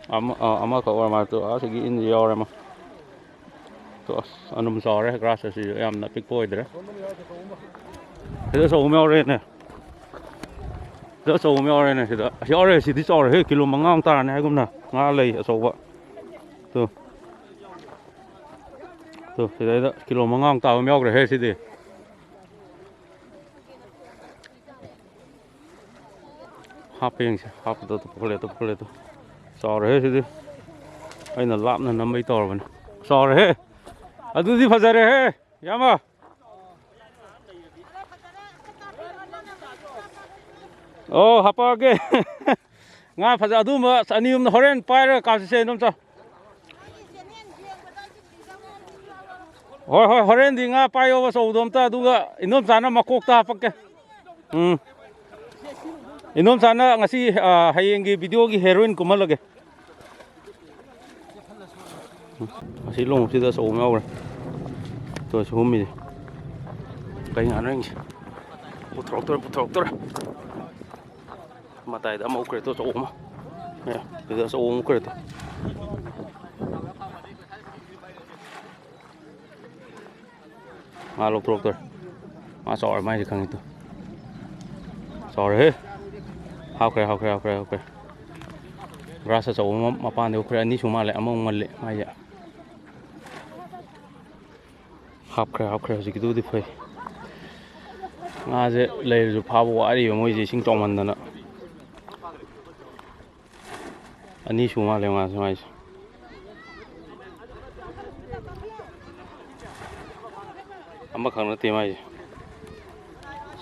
ꯑꯃ, ꯑꯥ, ꯑꯃꯈꯛ ꯑꯣꯏꯔ ꯃꯥꯜꯂꯦ꯫ ꯇꯨ, ꯑꯥ, ꯁꯤꯒꯤ ꯏꯟꯁꯤ ꯌꯥꯎꯔꯦ ꯑꯃ꯫ ꯇꯣ, ꯑꯁ, ꯑꯗꯨꯝ ꯆꯥꯎꯔꯦ ꯒ꯭ꯔꯥꯁ ꯑꯁꯤꯁꯨ, ꯌꯥꯝꯅ ꯄꯤꯛꯄ ꯑꯣꯏꯗ꯭ꯔꯦ꯫ ꯁꯤꯗ ꯑꯆꯧꯕ ꯑꯃ ꯌꯥꯎꯔꯦꯅꯦ꯫ ꯁꯤꯗ ꯑꯆꯧꯕ ꯑꯃ ꯌꯥꯎꯔꯦꯅꯦ ꯁꯤꯗ꯫ ꯑꯁ, ꯌꯥꯎꯔꯦ, ꯁꯤꯗꯤ ꯆꯥꯎꯔꯦꯍꯦ, ꯀꯤꯂꯣ ꯃꯉꯥꯃꯨꯛ ꯇꯥꯔꯅꯤ ꯍꯥꯏꯒꯨꯝꯅ꯫ ꯉꯥ ꯂꯩ ꯑꯆꯧꯕ꯫ ꯇꯨ꯫ ꯇꯨ, ꯁꯤꯗꯩꯗ ꯀꯤꯂꯣ ꯃꯉꯥꯃꯨꯛ ꯇꯥꯕ ꯑꯃ ꯌꯥꯎꯈ꯭ꯔꯦꯍꯦ ꯁꯤꯗꯤ꯫ ꯍꯥꯞꯄ ꯌꯦꯡꯁꯦ, ꯍꯥꯞꯄꯗ ꯇꯨ ꯄꯨꯈꯠꯂꯦ, ꯇꯨ ꯄꯨꯈꯠꯂꯦ, ꯇꯨ꯫ ꯆꯥꯎꯔꯦꯍꯦ ꯁꯤꯗꯤ꯫ ꯑꯩꯅ ꯂꯥꯞꯅ ꯅꯝꯕꯩ ꯇꯧꯔꯕꯅꯤ꯫ ꯆꯥꯎꯔꯦꯍꯦ꯫ ꯑꯗꯨꯗꯤ ꯐꯖꯔꯦꯍꯦ, ꯏꯌꯥꯝꯕ꯫ ꯑꯣ, ꯍꯥꯄꯛꯑꯒꯦ꯫ ꯉꯥ ꯐꯖ-, ꯑꯗꯨꯒꯨꯝꯕ ꯑꯅꯤ ꯑꯍꯨꯝ ꯍꯣꯔꯦꯟ ꯄꯥꯏꯔꯒ ꯀꯥꯞꯁꯤꯁꯦ, ꯏꯗꯣꯝꯆꯥ꯫ ꯍꯣꯏ, ꯍꯣꯏ, ꯍꯣꯔꯦꯟꯗꯤ ꯉꯥ ꯄꯥꯏꯌꯣꯕ ꯑꯆꯧꯕꯗꯣ ꯑꯝꯇ, ꯑꯗꯨꯒ ꯏꯗꯣꯝꯆꯥꯅ ꯃꯀꯣꯛꯇ ꯍꯥꯄꯛꯀꯦ꯫ ꯎꯝ꯫ ꯏꯗꯣꯝꯆꯥꯅ ꯉꯁꯤ, ꯑ, ꯍꯌꯦꯡꯒꯤ ꯚꯤꯗꯤꯑꯣꯒꯤ ꯍꯦꯔꯣꯏꯟ ꯀꯨꯝꯍꯜꯂꯒꯦ꯫ ꯑꯁꯤ ꯂꯣꯡꯎꯞꯁꯤꯗ ꯑꯆꯧꯕ ꯑꯃ ꯌꯥꯎꯈ꯭ꯔꯦ꯫ ꯇꯣ, ꯑꯁꯤ ꯍꯨꯝꯃꯤꯁꯦ꯫ ꯀꯩ ꯉꯥꯅꯣ ꯌꯦꯡꯁꯤ꯫ ꯄꯨꯊꯣꯔꯛꯇꯣꯔꯦ, ꯄꯨꯊꯣꯔꯛꯇꯣꯔꯦ꯫ ꯃꯇꯥꯏꯗ ꯑꯃ ꯎꯞꯈ꯭ꯔꯦ, ꯇꯣ, ꯑꯆꯧꯕ ꯑꯃ꯫ ꯑꯦ, ꯁꯤꯗ ꯑꯆꯧꯕ ꯑꯃ ꯎꯞꯈ꯭ꯔꯦ, ꯇꯣ꯫ ꯉꯥ ꯂꯧꯊꯣꯔꯛꯇꯣꯔꯦ꯫ ꯉꯥ ꯆꯥꯎꯔꯦ ꯃꯥꯏꯁꯦ, ꯈꯪꯉꯤ ꯇꯨ꯫ ꯆꯥꯎꯔꯦꯍꯦ꯫ ꯍꯥꯞꯈ꯭ꯔꯦ, ꯍꯥꯞꯈ꯭ꯔꯦ, ꯍꯥꯞꯈ꯭ꯔꯦ, ꯍꯥꯞꯈ꯭ꯔꯦ꯫ ꯒ꯭ꯔꯥꯁ ꯑꯆꯧꯕ ꯑꯃ ꯃꯄꯥꯟꯗ ꯎꯞꯈ꯭ꯔꯦ, ꯑꯅꯤ ꯁꯨ ꯃꯥꯜꯂꯦ, ꯑꯃꯃꯨꯛ ꯃꯜꯂꯦ ꯃꯥꯏꯁꯦ꯫ ꯍꯥꯞꯈ꯭ꯔꯦ, ꯍꯥꯞꯈ꯭ꯔꯦ, ꯍꯧꯖꯤꯛꯀꯤꯗꯨꯕꯨꯗꯤ ꯐꯩ꯫ ꯉꯥꯁꯦ ꯂꯩꯔꯁꯨ ꯐꯥꯕ ꯋꯥꯔꯤꯕ ꯃꯣꯏꯁꯦ, ꯏꯁꯤꯡ ꯆꯥꯎꯃꯟꯗꯅ꯫ ꯑꯅꯤ ꯁꯨ ꯃꯥꯜꯂꯦ ꯉꯥꯁꯦ ꯃꯥꯏꯁꯦ꯫ ꯑꯃꯈꯛ ꯅꯠꯇꯦ ꯃꯥꯏꯁꯦ꯫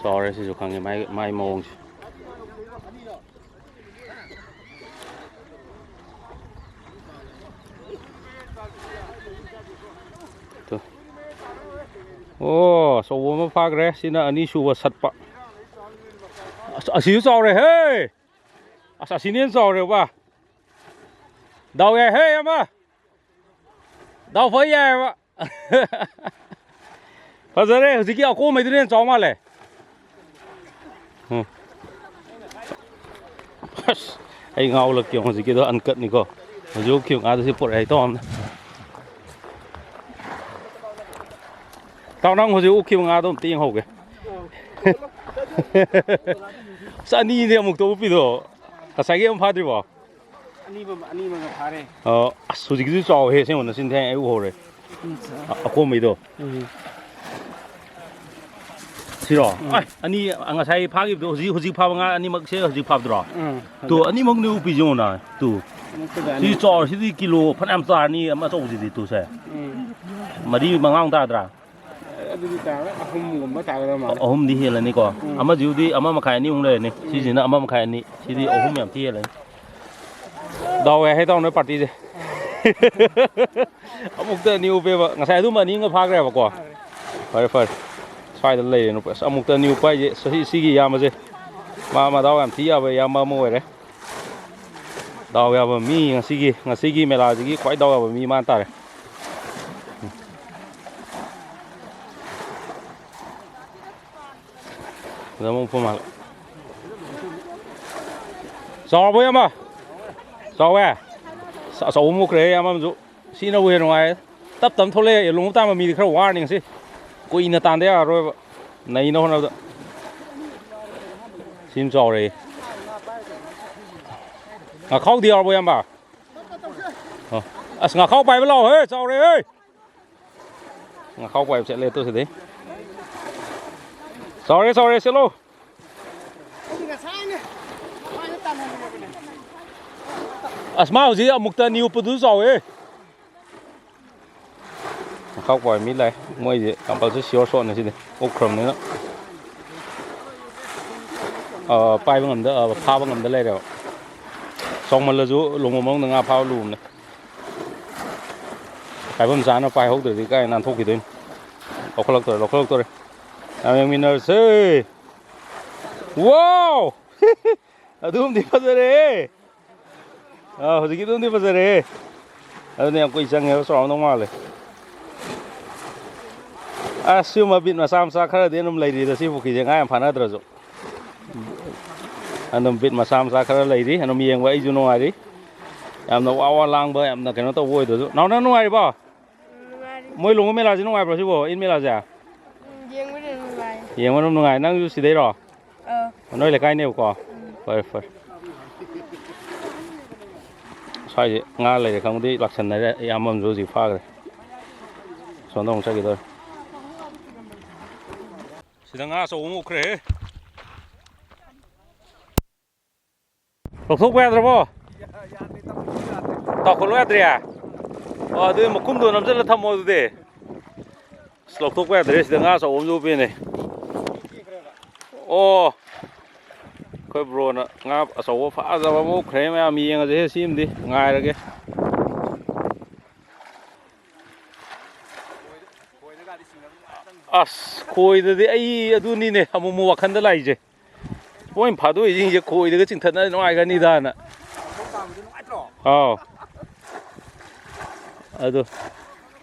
ꯆꯥꯎꯔꯦ ꯁꯤꯁꯨ ꯈꯪꯉꯦ ꯃꯥꯏ, ꯃꯥꯏ ꯃꯑꯣꯡꯁꯦ꯫ ꯇꯨ꯫ ꯑꯣ, ꯑꯆꯧꯕ ꯑꯃ ꯐꯥꯈ꯭ꯔꯦ꯫ ꯁꯤꯅ ꯑꯅꯤꯁꯨꯕ ꯁꯠꯄ꯫ ꯑꯁ, ꯑꯁꯤꯁꯨ ꯆꯥꯎꯔꯦ ꯍꯦ꯫ ꯑꯁ, ꯑꯁꯤꯅ ꯍꯦꯟꯅ ꯆꯥꯎꯔꯦꯕ꯫ ꯗꯥꯎ ꯌꯥꯏ ꯍꯦ ꯑꯃ꯫ ꯗꯥꯎ ꯐꯩ ꯌꯥꯏꯑꯕ꯫ ꯐꯖꯔꯦ, ꯍꯧꯖꯤꯛꯀꯤ ꯑꯀꯣꯝꯕꯩꯗꯨꯅ ꯍꯦꯟꯅ ꯆꯥꯎ ꯃꯥꯜꯂꯦ꯫ ꯎꯝ꯫ ꯑꯁ, ꯑꯩ ꯉꯥꯎꯂꯛꯀꯦ ꯍꯧꯖꯤꯛꯀꯤꯗꯣ ꯑꯟꯀꯠꯅꯤꯀꯣ꯫ ꯍꯧꯖꯤꯛ ꯎꯈꯤꯕ ꯉꯥꯗꯨ ꯁꯤ ꯄꯨꯔꯛꯑꯦ ꯇꯧꯔꯝꯅꯦ꯫ ꯇꯥꯎ ꯅꯪ ꯍꯧꯖꯤꯛ ꯎꯈꯤꯕ ꯉꯥꯗꯣ ꯑꯝꯇ ꯌꯦꯡꯍꯧꯒꯦ꯫ ꯑꯁ, ꯑꯅꯤꯅꯦ ꯑꯃꯨꯛꯇ ꯎꯞꯄꯤꯗꯣ꯫ ꯉꯁꯥꯏꯒꯤ ꯑꯃ ꯐꯥꯗ꯭ꯔꯤꯕꯣ? ꯑꯅꯤꯃ-, ꯑꯅꯤꯃꯒ ꯐꯥꯔꯦ꯫ ꯑꯣ, ꯑꯁ, ꯍꯧꯖꯤꯛꯀꯤꯗꯨ ꯆꯥꯎꯋꯦꯍꯦ, ꯑꯁꯦꯡꯕ ꯅꯆꯤꯟ ꯊꯤ ꯍꯥꯏ ꯑꯩ ꯎꯍꯧꯔꯦ꯫ ꯎꯝ, ꯆꯥꯎ-, ꯑ-, ꯑꯀꯣꯝꯕꯩꯗꯣ꯫ ꯎꯝ꯫ ꯁꯤꯔꯣ? ꯎꯝ꯫ ꯑꯥꯏ, ꯑꯅꯤ, ꯑ, ꯉꯁꯥꯏ ꯐꯥꯈꯤꯕꯗꯣ, ꯍꯧꯖꯤꯛ, ꯍꯧꯖꯤꯛ ꯐꯥꯕ ꯉꯥ ꯑꯅꯤꯃꯛꯁꯦ ꯍꯧꯖꯤꯛ ꯐꯥꯕꯗꯨꯔꯣ? ꯎꯝ, ꯇꯨ, ꯍꯧꯖꯤꯛ꯫ ꯑꯅꯤꯃꯛꯅꯦ ꯎꯞꯄꯤꯁꯦ ꯌꯦꯡꯉꯨꯅ, ꯇꯨ꯫ ꯑꯃꯨꯛꯇꯗ ꯁꯤ ꯑꯅꯤ꯫ ꯆꯥꯎꯔꯤꯁꯤꯗꯤ ꯀꯤꯂꯣ ꯐꯅꯌꯥꯝ ꯇꯥꯔꯅꯤ, ꯑꯃ ꯑꯆꯧꯕꯁꯤꯗꯤ, ꯇꯨꯁꯦ꯫ ꯎꯝ꯫ ꯃꯔꯤ ꯃꯉꯥꯃꯨꯛ ꯇꯥꯗ꯭ꯔꯥ? ꯑꯗꯨꯗꯤ ꯇꯥꯔꯣꯏ, ꯑꯍꯨꯝꯒꯨꯝꯕ ꯇꯥꯒꯗꯕ ꯃꯥꯜꯂꯦ꯫ ꯑꯍꯨꯝꯗꯤ ꯍꯦꯜꯂꯅꯤꯀꯣ꯫ ꯎꯝ꯫ ꯑꯃꯁꯤꯕꯨꯗꯤ ꯑꯃ ꯃꯈꯥꯏ ꯑꯅꯤ ꯑꯍꯨꯝ ꯂꯩꯔꯅꯤ꯫ ꯎꯝ꯫ ꯁꯤꯁꯤꯅ ꯑꯃ ꯃꯈꯥꯏ ꯑꯅꯤ꯫ ꯁꯤꯗꯤ ꯑꯍꯨꯝ ꯌꯥꯝ ꯊꯤ ꯍꯦꯜꯂꯅꯤ꯫ ꯗꯥꯎ ꯌꯥꯏ ꯍꯥꯏ ꯇꯥꯎ ꯅꯣꯏ ꯄꯥꯔꯇꯤꯁꯦ꯫ ꯑꯃꯨꯛꯇ ꯑꯅꯤ ꯎꯞꯄꯦꯕ꯫ ꯉꯁꯥꯏ ꯑꯗꯨꯝꯕ ꯑꯅꯤ ꯑꯃꯒ ꯐꯥꯈ꯭ꯔꯦꯕꯀꯣ꯫ ꯐꯔꯦ, ꯐꯔꯦ꯫ ꯁ꯭ꯋꯥꯏꯗ ꯂꯩꯔꯦ ꯅꯨꯄꯥ꯫ ꯑꯁ, ꯑꯃꯨꯛꯇ ꯑꯅꯤ ꯎꯞꯄ ꯍꯥꯏꯁꯦ ꯁꯤ-, ꯁꯤꯒꯤ ꯏꯌꯥꯝꯕꯁꯦ꯫ ꯃꯥ ꯃꯗꯥꯎ ꯌꯥꯝ ꯊꯤ ꯌꯥꯕ ꯏꯌꯥꯝꯕ ꯑꯃ ꯑꯣꯏꯔꯦ꯫ ꯗꯥꯎ ꯌꯥꯕ ꯃꯤ ꯉꯁꯤꯒꯤ, ꯉꯁꯤꯒꯤ ꯃꯦꯂꯥꯁꯤꯒꯤ ꯈ꯭ꯋꯥꯏ ꯗꯥꯎ ꯌꯥꯕ ꯃꯤ ꯃꯥ ꯇꯥꯔꯦ꯫ ꯐꯖꯕ ꯃꯐꯝ ꯃꯥꯜꯂꯦ꯫ ꯆꯥꯎꯔꯕꯣ, ꯏꯌꯥꯝꯕ? ꯆꯥꯎꯋꯦ? ꯑꯁ, ꯑꯆꯧꯕ ꯑꯃ ꯃꯨꯛꯈ꯭ꯔꯦ, ꯏꯌꯥꯝꯕ ꯑꯃꯁꯨ꯫ ꯁꯤꯅꯕꯨ ꯍꯦꯟꯅ ꯅꯨꯡꯉꯥꯏ꯫ ꯇꯞ ꯇꯞꯅ ꯊꯣꯛꯂꯛꯑꯦ꯫ ꯂꯣꯡꯎꯞ ꯇꯥꯟꯕ ꯃꯤꯗꯤ ꯈꯔ ꯋꯥꯔꯅꯤ ꯉꯁꯤ꯫ ꯀꯨꯏꯅ ꯇꯥꯟꯗ ꯌꯥꯔꯔꯣꯏꯕ, ꯅꯩꯅ ꯍꯣꯠꯅꯕꯗ꯫ ꯁꯤꯃ ꯆꯥꯎꯔꯦ꯫ ꯉꯥꯈꯥꯎꯗꯤ ꯌꯥꯎꯔꯕꯣ, ꯏꯌꯥꯝꯕ? ꯑꯣ꯫ ꯑꯁ, ꯉꯥꯈꯥꯎ ꯄꯥꯏꯕ ꯂꯥꯛꯑꯣ, ꯍꯦ, ꯆꯥꯎꯔꯦ, ꯍꯦ꯫ ꯉꯥꯈꯥꯎ ꯄꯥꯏꯕ ꯆꯠꯂꯦ ꯇꯨ ꯁꯤꯗꯤ꯫ ꯆꯥꯎꯔꯦ, ꯆꯥꯎꯔꯦ, ꯆꯠꯂꯣ꯫ ꯑꯁ, ꯃꯥ ꯍꯧꯖꯤꯛ ꯑꯃꯨꯛꯇ ꯑꯅꯤ ꯎꯞꯄꯗꯨꯁꯨ ꯆꯥꯎꯋꯦ꯫ ꯈꯥꯎ ꯄꯥꯏ ꯃꯤ ꯂꯥꯛꯑꯦ꯫ ꯃꯣꯏꯁꯦ ꯀꯝꯄꯜꯁꯔꯤ ꯁꯤꯌꯣꯔ ꯁꯣꯠꯅꯤ ꯁꯤꯗꯤ꯫ ꯎꯞꯈ꯭ꯔꯕꯅꯤꯅ꯫ ꯑ, ꯄꯥꯏꯕ ꯉꯝꯗ-, ꯑ, ꯐꯥꯕ ꯉꯝꯗ ꯂꯩꯔꯦꯕ꯫ ꯆꯥꯎꯃꯜꯂꯁꯨ ꯂꯣꯡꯕ ꯃꯅꯨꯡꯗ ꯉꯥ ꯐꯥꯕ ꯂꯨꯕꯅꯦ꯫ ꯄꯥꯏꯐꯝ ꯆꯥꯅ ꯄꯥꯏꯍꯧꯗ꯭ꯔꯗꯤ ꯀꯥꯏ ꯅꯥꯟꯊꯣꯛꯈꯤꯗꯣꯏꯅꯤ꯫ ꯂꯧꯈꯠꯂꯛꯇꯣꯔꯦ, ꯂꯧꯈꯠꯂꯛꯇꯣꯔꯦ꯫ ꯌꯥꯝ ꯌꯦꯡꯃꯤꯟꯅꯔꯁꯦ꯫ ꯋꯥꯎ! ꯑꯗꯨꯝꯗꯤ ꯐꯖꯔꯦꯍꯦ꯫ ꯑꯥ, ꯍꯧꯖꯤꯛꯀꯤꯗꯨꯝꯗꯤ ꯐꯖꯔꯦꯍꯦ꯫ ꯑꯗꯨꯅ ꯌꯥꯝ ꯀꯨꯏ ꯆꯪꯉꯦꯕ, ꯆꯥꯎꯔꯝꯗꯧ ꯃꯥꯜꯂꯦ꯫ ꯑꯁ, ꯁꯤꯒꯨꯝꯕ ꯕꯤꯠ ꯃꯆꯥ ꯃꯆꯥ ꯈꯔꯗꯤ ꯑꯗꯨꯝ ꯂꯩꯔꯤꯗ, ꯁꯤ ꯄꯨꯈ꯭ꯔꯤꯁꯦ ꯉꯥ ꯌꯥꯝ ꯐꯥꯅꯗ꯭ꯔꯁꯨ꯫ ꯑꯗꯨꯝ ꯕꯤꯠ ꯃꯆꯥ ꯃꯆꯥ ꯈꯔ ꯂꯩꯔꯤ, ꯑꯗꯨꯝ ꯌꯦꯡꯕ ꯑꯩꯁꯨ ꯅꯨꯡꯉꯥꯏꯔꯤ꯫ ꯌꯥꯝꯅ ꯋꯥ ꯋꯥ ꯂꯥꯡꯕ, ꯌꯥꯝꯅ ꯀꯩꯅꯣ ꯇꯧꯕ ꯑꯣꯏꯗ꯭ꯔꯁꯨ꯫ ꯅꯥꯎ, ꯅꯪ ꯅꯨꯡꯉꯥꯏꯔꯤꯕꯣ? ꯎꯝ, ꯅꯨꯡꯉꯥꯏꯔꯤ꯫ ꯃꯣꯏ ꯂꯨꯍꯣꯡꯕ ꯃꯦꯂꯥꯁꯦ ꯅꯨꯡꯉꯥꯏꯕ꯭ꯔꯣ ꯁꯤꯕꯣ? ꯏꯟ ꯃꯦꯂꯥꯁꯦ? ꯎꯝ, ꯌꯦꯡꯕꯗꯤ ꯑꯗꯨꯝ ꯅꯨꯡꯉꯥꯏ꯫ ꯌꯦꯡꯕ ꯑꯗꯨꯝ ꯅꯨꯡꯉꯥꯏ꯫ ꯅꯪꯁꯨ ꯁꯤꯗꯩꯔꯣ? ꯑꯥ꯫ ꯅꯣꯏ ꯂꯩꯀꯥꯏꯅꯦꯕꯀꯣ? ꯎꯝ꯫ ꯐꯔꯦ, ꯐꯔꯦ꯫ ꯁ꯭ꯋꯥꯏꯁꯦ ꯉꯥ ꯂꯩꯔꯦ ꯈꯪꯕꯗꯤ ꯂꯥꯛꯁꯟꯅꯔꯦ꯫ ꯏꯌꯥꯝꯕ ꯑꯃꯁꯨ ꯍꯧꯖꯤꯛ ꯐꯥꯈ꯭ꯔꯦ꯫ ꯁꯣꯝꯗ ꯑꯃꯨꯛ ꯆꯠꯈꯤꯗꯧꯔꯦ꯫ ꯁꯤꯗ ꯉꯥ ꯑꯆꯧꯕ ꯑꯃ ꯎꯞꯈ꯭ꯔꯦꯍꯦ꯫ ꯂꯧꯊꯣꯛꯄ ꯌꯥꯗ꯭ꯔꯕꯣ? ꯇꯥꯎꯈꯠꯂꯣ ꯌꯥꯗ꯭ꯔꯦ? ꯑꯣ, ꯑꯗꯨꯗꯤ ꯃꯈꯨꯝꯗꯣ ꯅꯝꯁꯤꯜꯂ ꯊꯝꯃꯣ ꯑꯗꯨꯗꯤ꯫ ꯑꯁ, ꯂꯧꯊꯣꯛꯄ ꯌꯥꯗ꯭ꯔꯦ, ꯁꯤꯗ ꯉꯥ ꯑꯆꯧꯕ ꯑꯃꯁꯨ ꯎꯞꯄꯦꯅꯦ꯫ ꯑꯣ, ꯑꯩꯈꯣꯏ ꯕ꯭ꯔꯣꯅ ꯉꯥ ꯑꯆꯧꯕ ꯐꯖꯕ ꯑꯃ ꯎꯞꯈ꯭ꯔꯦ꯫ ꯃꯌꯥꯝ ꯌꯦꯡꯉꯁꯦ ꯁꯤꯃꯗꯤ, ꯉꯥꯏꯔꯒꯦ꯫ ꯑꯁ, ꯈꯣꯏꯗꯗꯤ ꯑꯩ ꯑꯗꯨꯅꯤꯅꯦ ꯑꯃꯨꯛ ꯑꯃꯨꯛ ꯋꯥꯈꯟꯗ ꯂꯥꯛꯏꯁꯦ꯫ ꯃꯣꯏ ꯐꯥꯗꯣꯛꯏꯁꯤꯡꯁꯦ ꯈꯣꯏꯗꯒ ꯆꯤꯡꯊꯠꯅ ꯅꯨꯡꯉꯥꯏꯒꯅꯤꯗꯅ꯫ ꯑꯥꯎ꯫ ꯑꯗꯨ